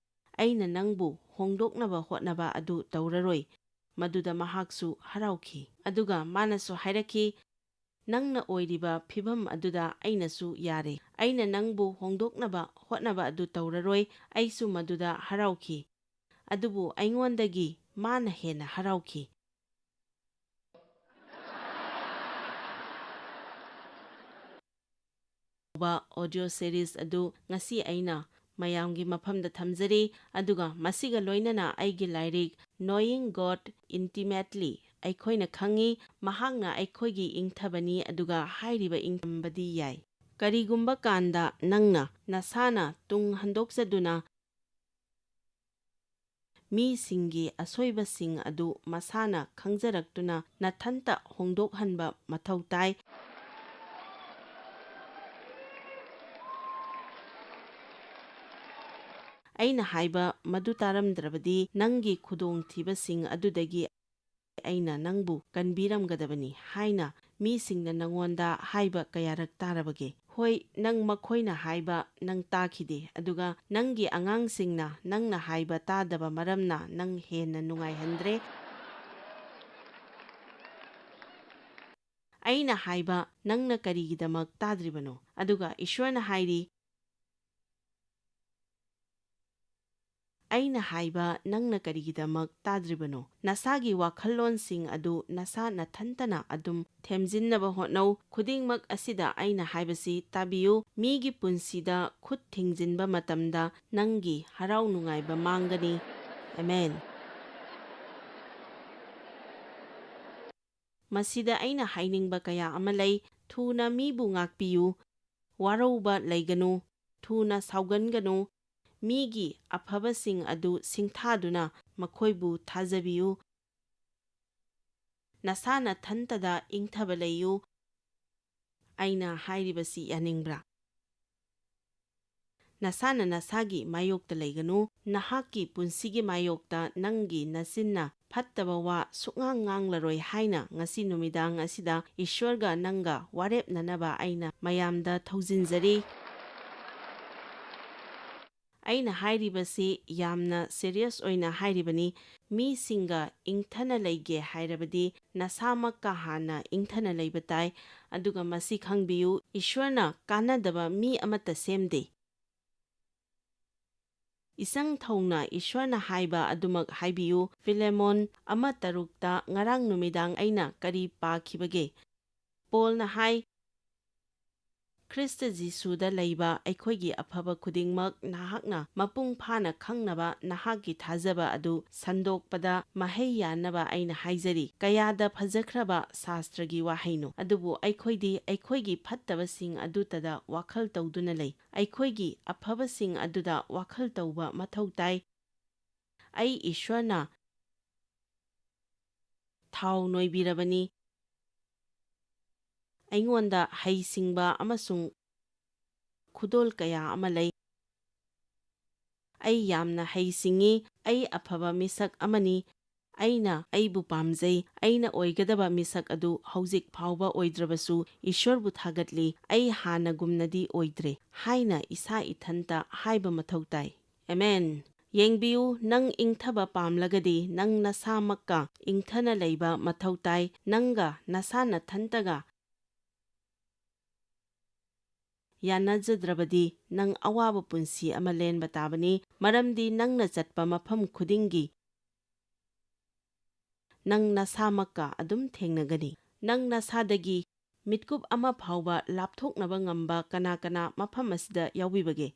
ꯑꯩꯅ ꯅꯪꯕꯨ ꯍꯣꯡꯗꯣꯛꯅꯕ ꯍꯣꯠꯅꯕ ꯑꯗꯨ ꯇꯧꯔꯔꯣꯏ꯫" ꯃꯗꯨꯗ ꯃꯍꯥꯛꯁꯨ ꯍꯔꯥꯎꯈꯤ꯫ ꯑꯗꯨꯒ ꯃꯥꯅꯁꯨ ꯍꯥꯏꯔꯛꯈꯤ, "ꯅꯪꯅ ꯑꯣꯏꯔꯤꯕ ꯐꯤꯚꯝ ꯑꯗꯨꯗ ꯑꯩꯅꯁꯨ ꯌꯥꯔꯦ꯫ ꯑꯩꯅ ꯅꯪꯕꯨ ꯍꯣꯡꯗꯣꯛꯅꯕ ꯍꯣꯠꯅꯕ ꯑꯗꯨ ꯇꯧꯔꯔꯣꯏ꯫" ꯑꯩꯁꯨ ꯃꯗꯨꯗ ꯍꯔꯥꯎꯈꯤ꯫ ꯑꯗꯨꯕꯨ ꯑꯩꯉꯣꯟꯗꯒꯤ ꯃꯥꯅ ꯍꯦꯟꯅ ꯍꯔꯥꯎꯈꯤ꯫ ꯑꯅꯧꯕ audio series ꯑꯗꯨ ꯉꯁꯤ ꯑꯩꯅ ꯃꯌꯥꯝꯒꯤ ꯃꯐꯝꯗ ꯊꯝꯖꯔꯤ, ꯑꯗꯨꯒ ꯃꯁꯤꯒ ꯂꯣꯏꯅꯅ ꯑꯩꯒꯤ ꯂꯥꯏꯔꯤꯛ Knowing God Intimately, "ꯑꯩꯈꯣꯏꯅ ꯈꯪꯉꯤ, ꯃꯍꯥꯛꯅ ꯑꯩꯈꯣꯏꯒꯤ ꯏꯪꯊꯕꯅꯤ", ꯑꯗꯨꯒ ꯍꯥꯏꯔꯤꯕ ꯏꯪꯊꯝꯕꯗꯤ ꯌꯥꯏ꯫ ꯀꯔꯤꯒꯨꯝꯕ ꯀꯥꯟꯗ ꯅꯪꯅ ꯅꯁꯥꯅ ꯇꯨꯡ ꯍꯟꯗꯣꯛꯆꯗꯨꯅ ꯃꯤꯁꯤꯡꯒꯤ ꯑꯁꯣꯏꯕꯁꯤꯡ ꯑꯗꯨ ꯃꯁꯥꯅ ꯈꯪꯖꯔꯛꯇꯨꯅ ꯅꯊꯟꯇ ꯍꯣꯡꯗꯣꯛꯍꯟꯕ ꯃꯊꯧ ꯇꯥꯏ꯫ ꯑꯩꯅ ꯍꯥꯏꯕ ꯃꯗꯨ ꯇꯥꯔꯝꯗ꯭ꯔꯕꯗꯤ ꯅꯪꯒꯤ ꯈꯨꯗꯣꯡꯊꯤꯕꯁꯤꯡ ꯑꯗꯨꯗꯒꯤ ꯑꯩꯅ ꯅꯪꯕꯨ ꯀꯟꯕꯤꯔꯝꯒꯗꯕꯅꯤ ꯍꯥꯏꯅ ꯃꯤꯁꯤꯡꯅ ꯅꯪꯉꯣꯟꯗ ꯍꯥꯏꯕ ꯀꯌꯥꯔꯛ ꯇꯥꯔꯕꯒꯦ? ꯍꯣꯏ, ꯅꯪ ꯃꯈꯣꯏꯅ ꯍꯥꯏꯕ ꯅꯪ ꯇꯥꯈꯤꯗꯦ, ꯑꯗꯨꯒ ꯅꯪꯒꯤ ꯑꯉꯥꯡꯁꯤꯡꯅ ꯅꯪꯅ ꯍꯥꯏꯕ ꯇꯥꯗꯕ ꯃꯔꯝꯅ ꯅꯪ ꯍꯦꯟꯅ ꯅꯨꯡꯉꯥꯏꯍꯟꯗ꯭ꯔꯦ꯫ ꯑꯩꯅ ꯍꯥꯏꯕ ꯅꯪꯅ ꯀꯔꯤꯒꯤꯗꯃꯛ ꯇꯥꯗ꯭ꯔꯤꯕꯅꯣ? ꯑꯗꯨꯒ ꯏꯁ꯭ꯋꯔꯅ ꯍꯥꯏꯔꯤ, "ꯑꯩꯅ ꯍꯥꯏꯕ ꯅꯪꯅ ꯀꯔꯤꯒꯤꯗꯃꯛ ꯇꯥꯗ꯭ꯔꯤꯕꯅꯣ?" ꯅꯁꯥꯒꯤ ꯋꯥꯈꯜꯂꯣꯟꯁꯤꯡ ꯑꯗꯨ ꯅꯁꯥ ꯅꯊꯟꯇꯅ ꯑꯗꯨꯝ ꯊꯦꯝꯖꯤꯟꯅꯕ ꯍꯣꯠꯅꯧ꯫ ꯈꯨꯗꯤꯡꯃꯛ ꯑꯁꯤꯗ ꯑꯩꯅ ꯍꯥꯏꯕꯁꯤ ꯇꯥꯕꯤꯌꯨ꯫ ꯃꯤꯒꯤ ꯄꯨꯟꯁꯤꯗ ꯈꯨꯠ ꯊꯤꯡꯖꯤꯟꯕ ꯃꯇꯝꯗ ꯅꯪꯒꯤ ꯍꯔꯥꯎ ꯅꯨꯡꯉꯥꯏꯕ ꯃꯥꯡꯒꯅꯤ꯫ ꯑꯃꯦꯟ꯫ ꯃꯁꯤꯗ ꯑꯩꯅ ꯍꯥꯏꯅꯤꯡꯕ ꯀꯌꯥ ꯑꯃ ꯂꯩ꯫ ꯊꯨꯅ ꯃꯤꯕꯨ ꯉꯥꯛꯄꯤꯌꯨ꯫ ꯋꯥꯔꯧꯕ ꯂꯩꯒꯅꯨ꯫ ꯊꯨꯅ ꯁꯥꯎꯒꯟꯒꯅꯨ꯫ ꯃꯤꯒꯤ ꯑꯐꯕꯁꯤꯡ ꯑꯗꯨ ꯁꯤꯡꯊꯥꯗꯨꯅ ꯃꯈꯣꯏꯕꯨ ꯊꯥꯖꯕꯤꯌꯨ꯫ ꯅꯁꯥ ꯅꯊꯟꯇꯗ ꯏꯪꯊꯕ ꯂꯩꯌꯨ꯫ ꯑꯩꯅ ꯍꯥꯏꯔꯤꯕꯁꯤ ꯌꯥꯅꯤꯡꯕ꯭ꯔꯥ? ꯅꯁꯥꯅ ꯅꯁꯥꯒꯤ ꯃꯥꯌꯣꯛꯇ ꯂꯩꯒꯅꯨ, ꯅꯍꯥꯛꯀꯤ ꯄꯨꯟꯁꯤꯒꯤ ꯃꯥꯌꯣꯛꯇ ꯅꯪꯒꯤ ꯅꯆꯤꯟꯅ ꯐꯠꯇꯕ ꯋꯥ ꯁꯨꯛꯉꯥꯡ ꯉꯥꯡꯂꯔꯣꯏ ꯍꯥꯏꯅ ꯉꯁꯤ ꯅꯨꯃꯤꯗꯥꯡ ꯑꯁꯤꯗ ꯏꯁ꯭ꯋꯔꯒ ꯅꯪꯒ ꯋꯥꯔꯦꯞꯅꯅꯕ ꯑꯩꯅ ꯃꯌꯥꯝꯗ ꯊꯧꯖꯤꯟꯖꯔꯤ꯫ ꯑꯩꯅ ꯍꯥꯏꯔꯤꯕꯁꯤ ꯌꯥꯝꯅ ꯁꯤꯔꯤꯌꯁ ꯑꯣꯏꯅ ꯍꯥꯏꯔꯤꯕꯅꯤ꯫ ꯃꯤꯁꯤꯡꯒ ꯏꯪꯊꯅ ꯂꯩꯒꯦ ꯍꯥꯏꯔꯕꯗꯤ ꯅꯁꯥꯃꯛꯀ ꯍꯥꯟꯅ ꯏꯪꯊꯅ ꯂꯩꯕ ꯇꯥꯏ, ꯑꯗꯨꯒ ꯃꯁꯤ ꯈꯪꯕꯤꯌꯨ, ꯏꯁ꯭ꯋꯔꯅ ꯀꯥꯟꯅꯗꯕ ꯃꯤ ꯑꯃꯠꯇ ꯁꯦꯝꯗꯦ꯫ ꯏꯆꯪ ꯊꯧꯅ ꯏꯁ꯭ꯋꯔꯅ ꯍꯥꯏꯕ ꯑꯗꯨꯃꯛ ꯍꯥꯏꯕꯤꯌꯨ꯫ ꯐꯤꯂꯦꯃꯣꯟ ꯑꯃ ꯇꯔꯨꯛꯇ ꯉꯔꯥꯡ ꯅꯨꯃꯤꯗꯥꯡ ꯑꯩꯅ ꯀꯔꯤ ꯄꯥꯈꯤꯕꯒꯦ? ꯄꯣꯜꯅ ꯍꯥꯏ, "ꯈ꯭ꯔꯤꯁꯇ ꯖꯤꯁꯨꯗ ꯂꯩꯕ ꯑꯩꯈꯣꯏꯒꯤ ꯑꯐꯕ ꯈꯨꯗꯤꯡꯃꯛ ꯅꯍꯥꯛꯅ ꯃꯄꯨꯡ ꯐꯥꯅ ꯈꯪꯅꯕ ꯅꯍꯥꯛꯀꯤ ꯊꯥꯖꯕ ꯑꯗꯨ ꯁꯟꯗꯣꯛꯄꯗ ꯃꯍꯩ ꯌꯥꯟꯅꯕ ꯑꯩꯅ ꯍꯥꯏꯖꯔꯤ꯫" ꯀꯌꯥꯗ ꯐꯖꯈ꯭ꯔꯕ ꯁꯥꯁꯇ꯭ꯔꯒꯤ ꯋꯥꯍꯩꯅꯣ! ꯑꯗꯨꯕꯨ ꯑꯩꯈꯣꯏꯗꯤ ꯑꯩꯈꯣꯏꯒꯤ ꯐꯠꯇꯕꯁꯤꯡ ꯑꯗꯨꯇꯗ ꯋꯥꯈꯜ ꯇꯧꯗꯨꯅ ꯂꯩ꯫ ꯑꯩꯈꯣꯏꯒꯤ ꯑꯐꯕꯁꯤꯡ ꯑꯗꯨꯗ ꯋꯥꯈꯜ ꯇꯧꯕ ꯃꯊꯧ ꯇꯥꯏ꯫ ꯑꯩ ꯏꯁ꯭ꯋꯔꯅ ꯊꯥꯎ ꯅꯣꯏꯕꯤꯔꯕꯅꯤ꯫ ꯑꯩꯉꯣꯟꯗ ꯍꯩꯁꯤꯡꯕ ꯑꯃꯁꯨꯡ ꯈꯨꯗꯣꯜ ꯀꯌꯥ ꯑꯃ ꯂꯩ꯫ ꯑꯩ ꯌꯥꯝꯅ ꯍꯩꯁꯤꯡꯉꯤ꯫ ꯑꯩ ꯑꯐꯕ ꯃꯤꯁꯛ ꯑꯃꯅꯤ꯫ ꯑꯩꯅ ꯑꯩꯕꯨ ꯄꯥꯝꯖꯩ꯫ ꯑꯩꯅ ꯑꯣꯏꯒꯗꯕ ꯃꯤꯁꯛ ꯑꯗꯨ ꯍꯧꯖꯤꯛ ꯐꯥꯎꯕ ꯑꯣꯏꯗ꯭ꯔꯕꯁꯨ, ꯏꯁ꯭ꯋꯔꯕꯨ ꯊꯥꯒꯠꯂꯤ, "ꯑꯩ ꯍꯥꯟꯅꯒꯨꯝꯅꯗꯤ ꯑꯣꯏꯗ꯭ꯔꯦ" ꯍꯥꯏꯅ ꯏꯁꯥ ꯏꯊꯟꯇ ꯍꯥꯏꯕ ꯃꯊꯧ ꯇꯥꯏ꯫ ꯑꯦꯃꯦꯟ꯫ ꯌꯦꯡꯕꯤꯌꯨ, ꯅꯪ ꯏꯪꯊꯕ ꯄꯥꯝꯂꯒꯗꯤ ꯅꯪ ꯅꯁꯥꯃꯛꯀ ꯏꯪꯊꯅ ꯂꯩꯕ ꯃꯊꯧ ꯇꯥꯏ꯫ ꯅꯪꯒ ꯅꯁꯥ ꯅꯊꯟꯇꯒ ꯌꯥꯅꯖꯗ꯭ꯔꯕꯗꯤ ꯅꯪ ꯑꯋꯥꯕ ꯄꯨꯟꯁꯤ ꯑꯃ ꯂꯦꯟꯕ ꯇꯥꯕꯅꯤ, ꯃꯔꯝꯗꯤ ꯅꯪꯅ ꯆꯠꯄ ꯃꯐꯝ ꯈꯨꯗꯤꯡꯒꯤ ꯅꯪ ꯅꯁꯥꯃꯛꯀ ꯑꯗꯨꯝ ꯊꯦꯡꯅꯒꯅꯤ꯫ ꯅꯪ ꯅꯁꯥꯗꯒꯤ ꯃꯤꯠꯀꯨꯞ ꯑꯃ ꯐꯥꯎꯕ ꯂꯥꯞꯊꯣꯛꯅꯕ ꯉꯝꯕ ꯀꯅꯥ ꯀꯅꯥ ꯃꯐꯝ ꯑꯁꯤꯗ ꯌꯥꯎꯕꯤꯕꯒꯦ?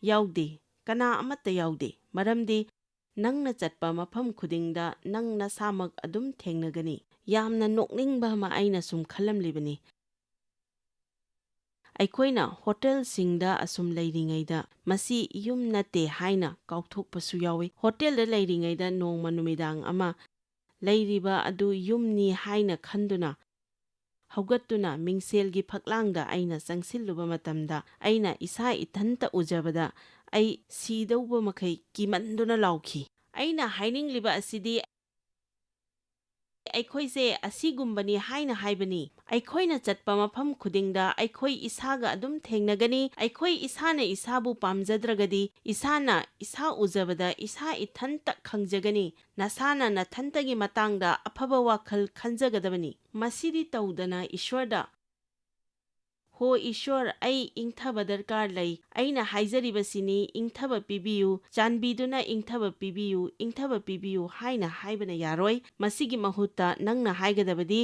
ꯌꯥꯎꯗꯦ, ꯀꯅꯥ ꯑꯃꯠꯇ ꯌꯥꯎꯗꯦ, ꯃꯔꯝꯗꯤ ꯅꯪꯅ ꯆꯠꯄ ꯃꯐꯝ ꯈꯨꯗꯤꯡꯗ ꯅꯪ ꯅꯁꯥꯃꯛ ꯑꯗꯨꯝ ꯊꯦꯡꯅꯒꯅꯤ꯫ ꯌꯥꯝꯅ ꯅꯣꯛꯅꯤꯡꯕ ꯑꯃ ꯑꯩꯅ ꯁꯨꯝ ꯈꯜꯂꯝꯂꯤꯕꯅꯤ꯫ ꯑꯩꯈꯣꯏꯅ ꯍꯣꯇꯦꯜꯁꯤꯡꯗ ꯑꯁꯨꯝ ꯂꯩꯔꯤꯉꯩꯗ ꯃꯁꯤ ꯌꯨꯝ ꯅꯠꯇꯦ ꯍꯥꯏꯅ ꯀꯥꯎꯊꯣꯛꯄꯁꯨ ꯌꯥꯎꯏ꯫ ꯍꯣꯇꯦꯜꯗ ꯂꯩꯔꯤꯉꯩꯗ ꯅꯣꯡꯃ ꯅꯨꯃꯤꯗꯥꯡ ꯑꯃ ꯂꯩꯔꯤꯕ ꯑꯗꯨ ꯌꯨꯝꯅꯤ ꯍꯥꯏꯅ ꯈꯟꯗꯨꯅ ꯍꯧꯒꯠꯇꯨꯅ ꯃꯤꯡꯁꯦꯜꯒꯤ ꯐꯛꯂꯥꯡꯗ ꯑꯩꯅ ꯆꯪꯁꯤꯜꯂꯨꯕ ꯃꯇꯝꯗ, ꯑꯩꯅ ꯏꯁꯥ ꯏꯊꯟꯇ ꯎꯖꯕꯗ ꯑꯩ ꯁꯤꯗꯧꯕ ꯃꯈꯩ ꯀꯤꯃꯟꯗꯨꯅ ꯂꯥꯎꯈꯤ꯫ ꯑꯩꯅ ꯍꯥꯏꯅꯤꯡꯂꯤꯕ ꯑꯁꯤꯗꯤ, ꯑꯩꯈꯣꯏꯁꯦ ꯑꯁꯤꯒꯨꯝꯕꯅꯤ ꯍꯥꯏꯅ ꯍꯥꯏꯕꯅꯤ꯫ ꯑꯩꯈꯣꯏꯅ ꯆꯠꯄ ꯃꯐꯝ ꯈꯨꯗꯤꯡꯗ ꯑꯩꯈꯣꯏ ꯏꯁꯥꯒ ꯑꯗꯨꯝ ꯊꯦꯡꯅꯒꯅꯤ꯫ ꯑꯩꯈꯣꯏ ꯏꯁꯥꯅ ꯏꯁꯥꯕꯨ ꯄꯥꯝꯖꯗ꯭ꯔꯒꯗꯤ, ꯏꯁꯥꯅ ꯏꯁꯥ ꯎꯖꯕꯗ ꯏꯁꯥ ꯏꯊꯟꯇ ꯈꯪꯖꯒꯅꯤ꯫ ꯅꯁꯥꯅ ꯅꯊꯟꯇꯒꯤ ꯃꯇꯥꯡꯗ ꯑꯐꯕ ꯋꯥꯈꯜ ꯈꯟꯖꯒꯗꯕꯅꯤ꯫ ꯃꯁꯤꯗꯤ ꯇꯧꯗꯅ ꯏꯁ꯭ꯋꯔꯗ, "ꯍꯣ ꯏꯁ꯭ꯋꯔ, ꯑꯩ ꯏꯪꯊꯕ ꯗꯔꯀꯥꯔ ꯂꯩ꯫ ꯑꯩꯅ ꯍꯥꯏꯖꯔꯤꯕꯁꯤꯅꯤ, ꯏꯪꯊꯕ ꯄꯤꯕꯤꯌꯨ, ꯆꯥꯟꯕꯤꯗꯨꯅ ꯏꯪꯊꯕ ꯄꯤꯕꯤꯌꯨ, ꯏꯪꯊꯕ ꯄꯤꯕꯤꯌꯨ" ꯍꯥꯏꯅ ꯍꯥꯏꯕꯅ ꯌꯥꯔꯣꯏ꯫ ꯃꯁꯤꯒꯤ ꯃꯍꯨꯠꯇ ꯅꯪꯅ ꯍꯥꯏꯒꯗꯕꯗꯤ,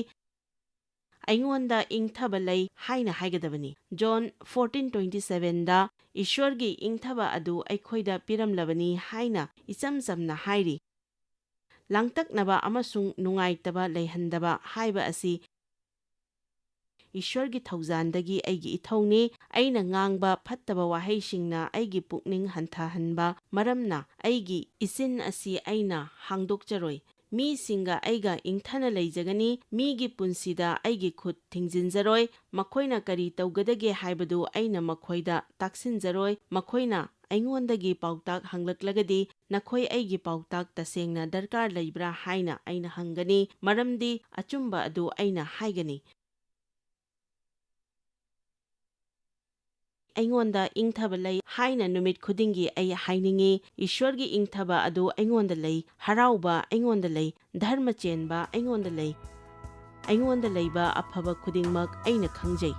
"ꯑꯩꯉꯣꯟꯗ ꯏꯪꯊꯕ ꯂꯩ" ꯍꯥꯏꯅ ꯍꯥꯏꯒꯗꯕꯅꯤ꯫ ꯖꯣꯟ ꯐꯣꯔꯇꯤꯟ ꯇ꯭ꯋꯦꯟꯇꯤ ꯁꯚꯦꯟꯗ ꯏꯁ꯭ꯋꯔꯒꯤ ꯏꯪꯊꯕ ꯑꯗꯨ ꯑꯩꯈꯣꯏꯗ ꯄꯤꯔꯝꯂꯕꯅꯤ ꯍꯥꯏꯅ ꯏꯆꯝ ꯆꯝꯅ ꯍꯥꯏꯔꯤ꯫ ꯂꯥꯡꯇꯛꯅꯕ ꯑꯃꯁꯨꯡ ꯅꯨꯡꯉꯥꯏꯇꯕ ꯂꯩꯍꯟꯗꯕ ꯍꯥꯏꯕ ꯑꯁꯤ ꯏꯁ꯭ꯋꯔꯒꯤ ꯊꯧꯖꯥꯟꯗꯒꯤ ꯑꯩꯒꯤ ꯏꯊꯧꯅꯤ꯫ ꯑꯩꯅ ꯉꯥꯡꯕ ꯐꯠꯇꯕ ꯋꯥꯍꯩꯁꯤꯡꯅ ꯑꯩꯒꯤ ꯄꯨꯛꯅꯤꯡ ꯍꯟꯊꯍꯟꯕ ꯃꯔꯝꯅ, ꯑꯩꯒꯤ ꯏꯆꯤꯟ ꯑꯁꯤ ꯑꯩꯅ ꯍꯥꯡꯗꯣꯛꯆꯔꯣꯏ꯫ ꯃꯤꯁꯤꯡꯒ ꯑꯩꯒ ꯏꯪꯊꯅ ꯂꯩꯖꯒꯅꯤ꯫ ꯃꯤꯒꯤ ꯄꯨꯟꯁꯤꯗ ꯑꯩꯒꯤ ꯈꯨꯠ ꯊꯤꯡꯖꯤꯟꯖꯔꯣꯏ꯫ ꯃꯈꯣꯏꯅ ꯀꯔꯤ ꯇꯧꯒꯗꯒꯦ ꯍꯥꯏꯕꯗꯨ ꯑꯩꯅ ꯃꯈꯣꯏꯗ ꯇꯥꯛꯁꯤꯟꯖꯔꯣꯏ꯫ ꯃꯈꯣꯏꯅ ꯑꯩꯉꯣꯟꯗꯒꯤ ꯄꯥꯎꯇꯥꯛ ꯍꯪꯂꯛꯂꯒꯗꯤ, "ꯅꯈꯣꯏ ꯑꯩꯒꯤ ꯄꯥꯎꯇꯥꯛ ꯇꯁꯦꯡꯅ ꯗꯔꯀꯥꯔ ꯂꯩꯕ꯭ꯔꯥ?" ꯍꯥꯏꯅ ꯑꯩꯅ ꯍꯪꯒꯅꯤ, ꯃꯔꯝꯗꯤ ꯑꯆꯨꯝꯕ ꯑꯗꯨ ꯑꯩꯅ ꯍꯥꯏꯒꯅꯤ꯫ "ꯑꯩꯉꯣꯟꯗ ꯏꯪꯊꯕ ꯂꯩ" ꯍꯥꯏꯅ ꯅꯨꯃꯤꯠ ꯈꯨꯗꯤꯡꯒꯤ ꯑꯩ ꯍꯥꯏꯅꯤꯡꯏ꯫ ꯏꯁ꯭ꯋꯔꯒꯤ ꯏꯪꯊꯕ ꯑꯗꯨ ꯑꯩꯉꯣꯟꯗ ꯂꯩ, ꯍꯔꯥꯎꯕ ꯑꯩꯉꯣꯟꯗ ꯂꯩ, ꯙꯔꯃ ꯆꯦꯟꯕ ꯑꯩꯉꯣꯟꯗ ꯂꯩ꯫ ꯑꯩꯉꯣꯟꯗ ꯂꯩꯕ ꯑꯐꯕ ꯈꯨꯗꯤꯡꯃꯛ ꯑꯩꯅ ꯈꯪꯖꯩ꯫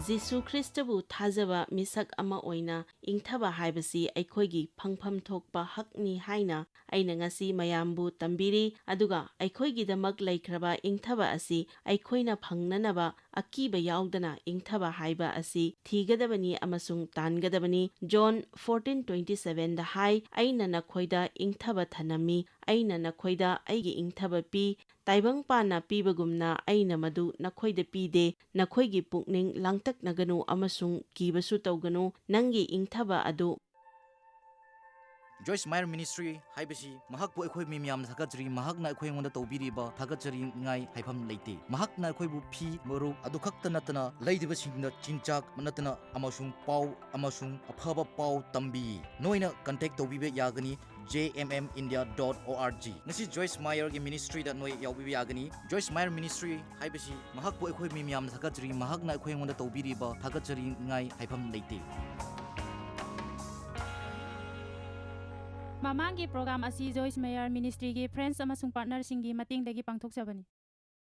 ꯖꯤꯁꯨ ꯈ꯭ꯔꯤꯁꯇꯕꯨ ꯊꯥꯖꯕ ꯃꯤꯁꯛ ꯑꯃ ꯑꯣꯏꯅ, ꯏꯪꯊꯕ ꯍꯥꯏꯕꯁꯤ ꯑꯩꯈꯣꯏꯒꯤ ꯐꯪꯐꯝ ꯊꯣꯛꯄ ꯍꯛꯅꯤ ꯍꯥꯏꯅ ꯑꯩꯅ ꯉꯁꯤ ꯃꯌꯥꯝꯕꯨ ꯇꯝꯕꯤꯔꯤ, ꯑꯗꯨꯒ ꯑꯩꯈꯣꯏꯒꯤꯗꯃꯛ ꯂꯩꯈ꯭ꯔꯕ ꯏꯪꯊꯕ ꯑꯁꯤ ꯑꯩꯈꯣꯏꯅ ꯐꯪꯅꯅꯕ ꯑꯀꯤꯕ ꯌꯥꯎꯗꯅ ꯏꯪꯊꯕ ꯍꯥꯏꯕ ꯑꯁꯤ ꯊꯤꯒꯗꯕꯅꯤ ꯑꯃꯁꯨꯡ ꯇꯥꯟꯒꯗꯕꯅꯤ꯫ ꯖꯣꯟ ꯐꯣꯔꯇꯤꯟ ꯇ꯭ꯋꯦꯟꯇꯤ ꯁꯚꯦꯟꯗ ꯍꯥꯏ, "ꯑꯩꯅ ꯅꯈꯣꯏꯗ ꯏꯪꯊꯕ ꯊꯅꯝꯃꯤ, ꯑꯩꯅ ꯅꯈꯣꯏꯗ ꯑꯩꯒꯤ ꯏꯪꯊꯕ ꯄꯤ꯫ ꯇꯥꯏꯕꯪꯄꯥꯟꯅ ꯄꯤꯕꯒꯨꯝꯅ ꯑꯩꯅ ꯃꯗꯨ ꯅꯈꯣꯏꯗ ꯄꯤꯗꯦ꯫ ꯅꯈꯣꯏꯒꯤ ꯄꯨꯛꯅꯤꯡ ꯂꯥꯡꯇꯛꯅꯒꯅꯨ ꯑꯃꯁꯨꯡ ꯀꯤꯕꯁꯨ ꯇꯧꯒꯅꯨ꯫ ꯅꯪꯒꯤ ꯏꯪꯊꯕ ꯑꯗꯨ" ꯖꯣꯏꯁ ꯃꯥꯌꯔ ꯃꯤꯅꯤꯁꯇ꯭ꯔꯤ ꯍꯥꯏꯕꯁꯤ ꯃꯍꯥꯛꯄꯨ ꯑꯩꯈꯣꯏ ꯃꯤ ꯃꯌꯥꯝꯅ ꯊꯥꯒꯠꯆꯔꯤ꯫ ꯃꯍꯥꯛꯅ ꯑꯩꯈꯣꯏ ꯑꯩꯉꯣꯟꯗ ꯇꯧꯕꯤꯔꯤꯕ ꯊꯥꯒꯠꯆꯅꯤꯡꯉꯥꯏ ꯍꯥꯏꯐꯝ ꯂꯩꯇꯦ꯫ ꯃꯍꯥꯛꯅ ꯑꯩꯈꯣꯏꯕꯨ ꯐꯤ, ꯃꯔꯨꯞ ꯑꯗꯨ ꯈꯛꯇ ꯅꯠꯇꯅ ꯂꯩꯔꯤꯕꯁꯤꯡꯗ ꯆꯤꯟꯖꯥꯛ ꯅꯠꯇꯅ ꯑꯃꯁꯨꯡ ꯄꯥꯎ ꯑꯃꯁꯨꯡ ꯑꯐꯕ ꯄꯥꯎ ꯇꯝꯕꯤ꯫ ꯅꯣꯏꯅ ꯀꯟꯇꯦꯛ ꯇꯧꯕꯤꯕ ꯌꯥꯒꯅꯤ꯫ J M M India dot O R G꯫ ꯉꯁꯤ Joyce Meyerꯒꯤ ministryꯗ ꯅꯣꯏ ꯌꯥꯎꯕꯤꯕ ꯌꯥꯒꯅꯤ꯫ Joyce Meyer ministry ꯍꯥꯏꯕꯁꯤ ꯃꯍꯥꯛꯄꯨ ꯑꯩꯈꯣꯏ ꯃꯤ ꯃꯌꯥꯝꯅ ꯊꯥꯒꯠꯆꯔꯤ, ꯃꯍꯥꯛꯅ ꯑꯩꯈꯣꯏ ꯑꯩꯉꯣꯟꯗ ꯇꯧꯕꯤꯔꯤꯕ ꯊꯥꯒꯠꯆꯔꯤꯉꯥꯏ ꯍꯥꯏꯐꯝ ꯂꯩꯇꯦ꯫ ꯃꯃꯥꯡꯒꯤ program ꯑꯁꯤ Joyce Meyer ministryꯒꯤ friends ꯑꯃꯁꯨꯡ partnerꯁꯤꯡꯒꯤ ꯃꯇꯦꯡꯗꯒꯤ ꯄꯥꯡꯊꯣꯛꯆꯕꯅꯤ꯫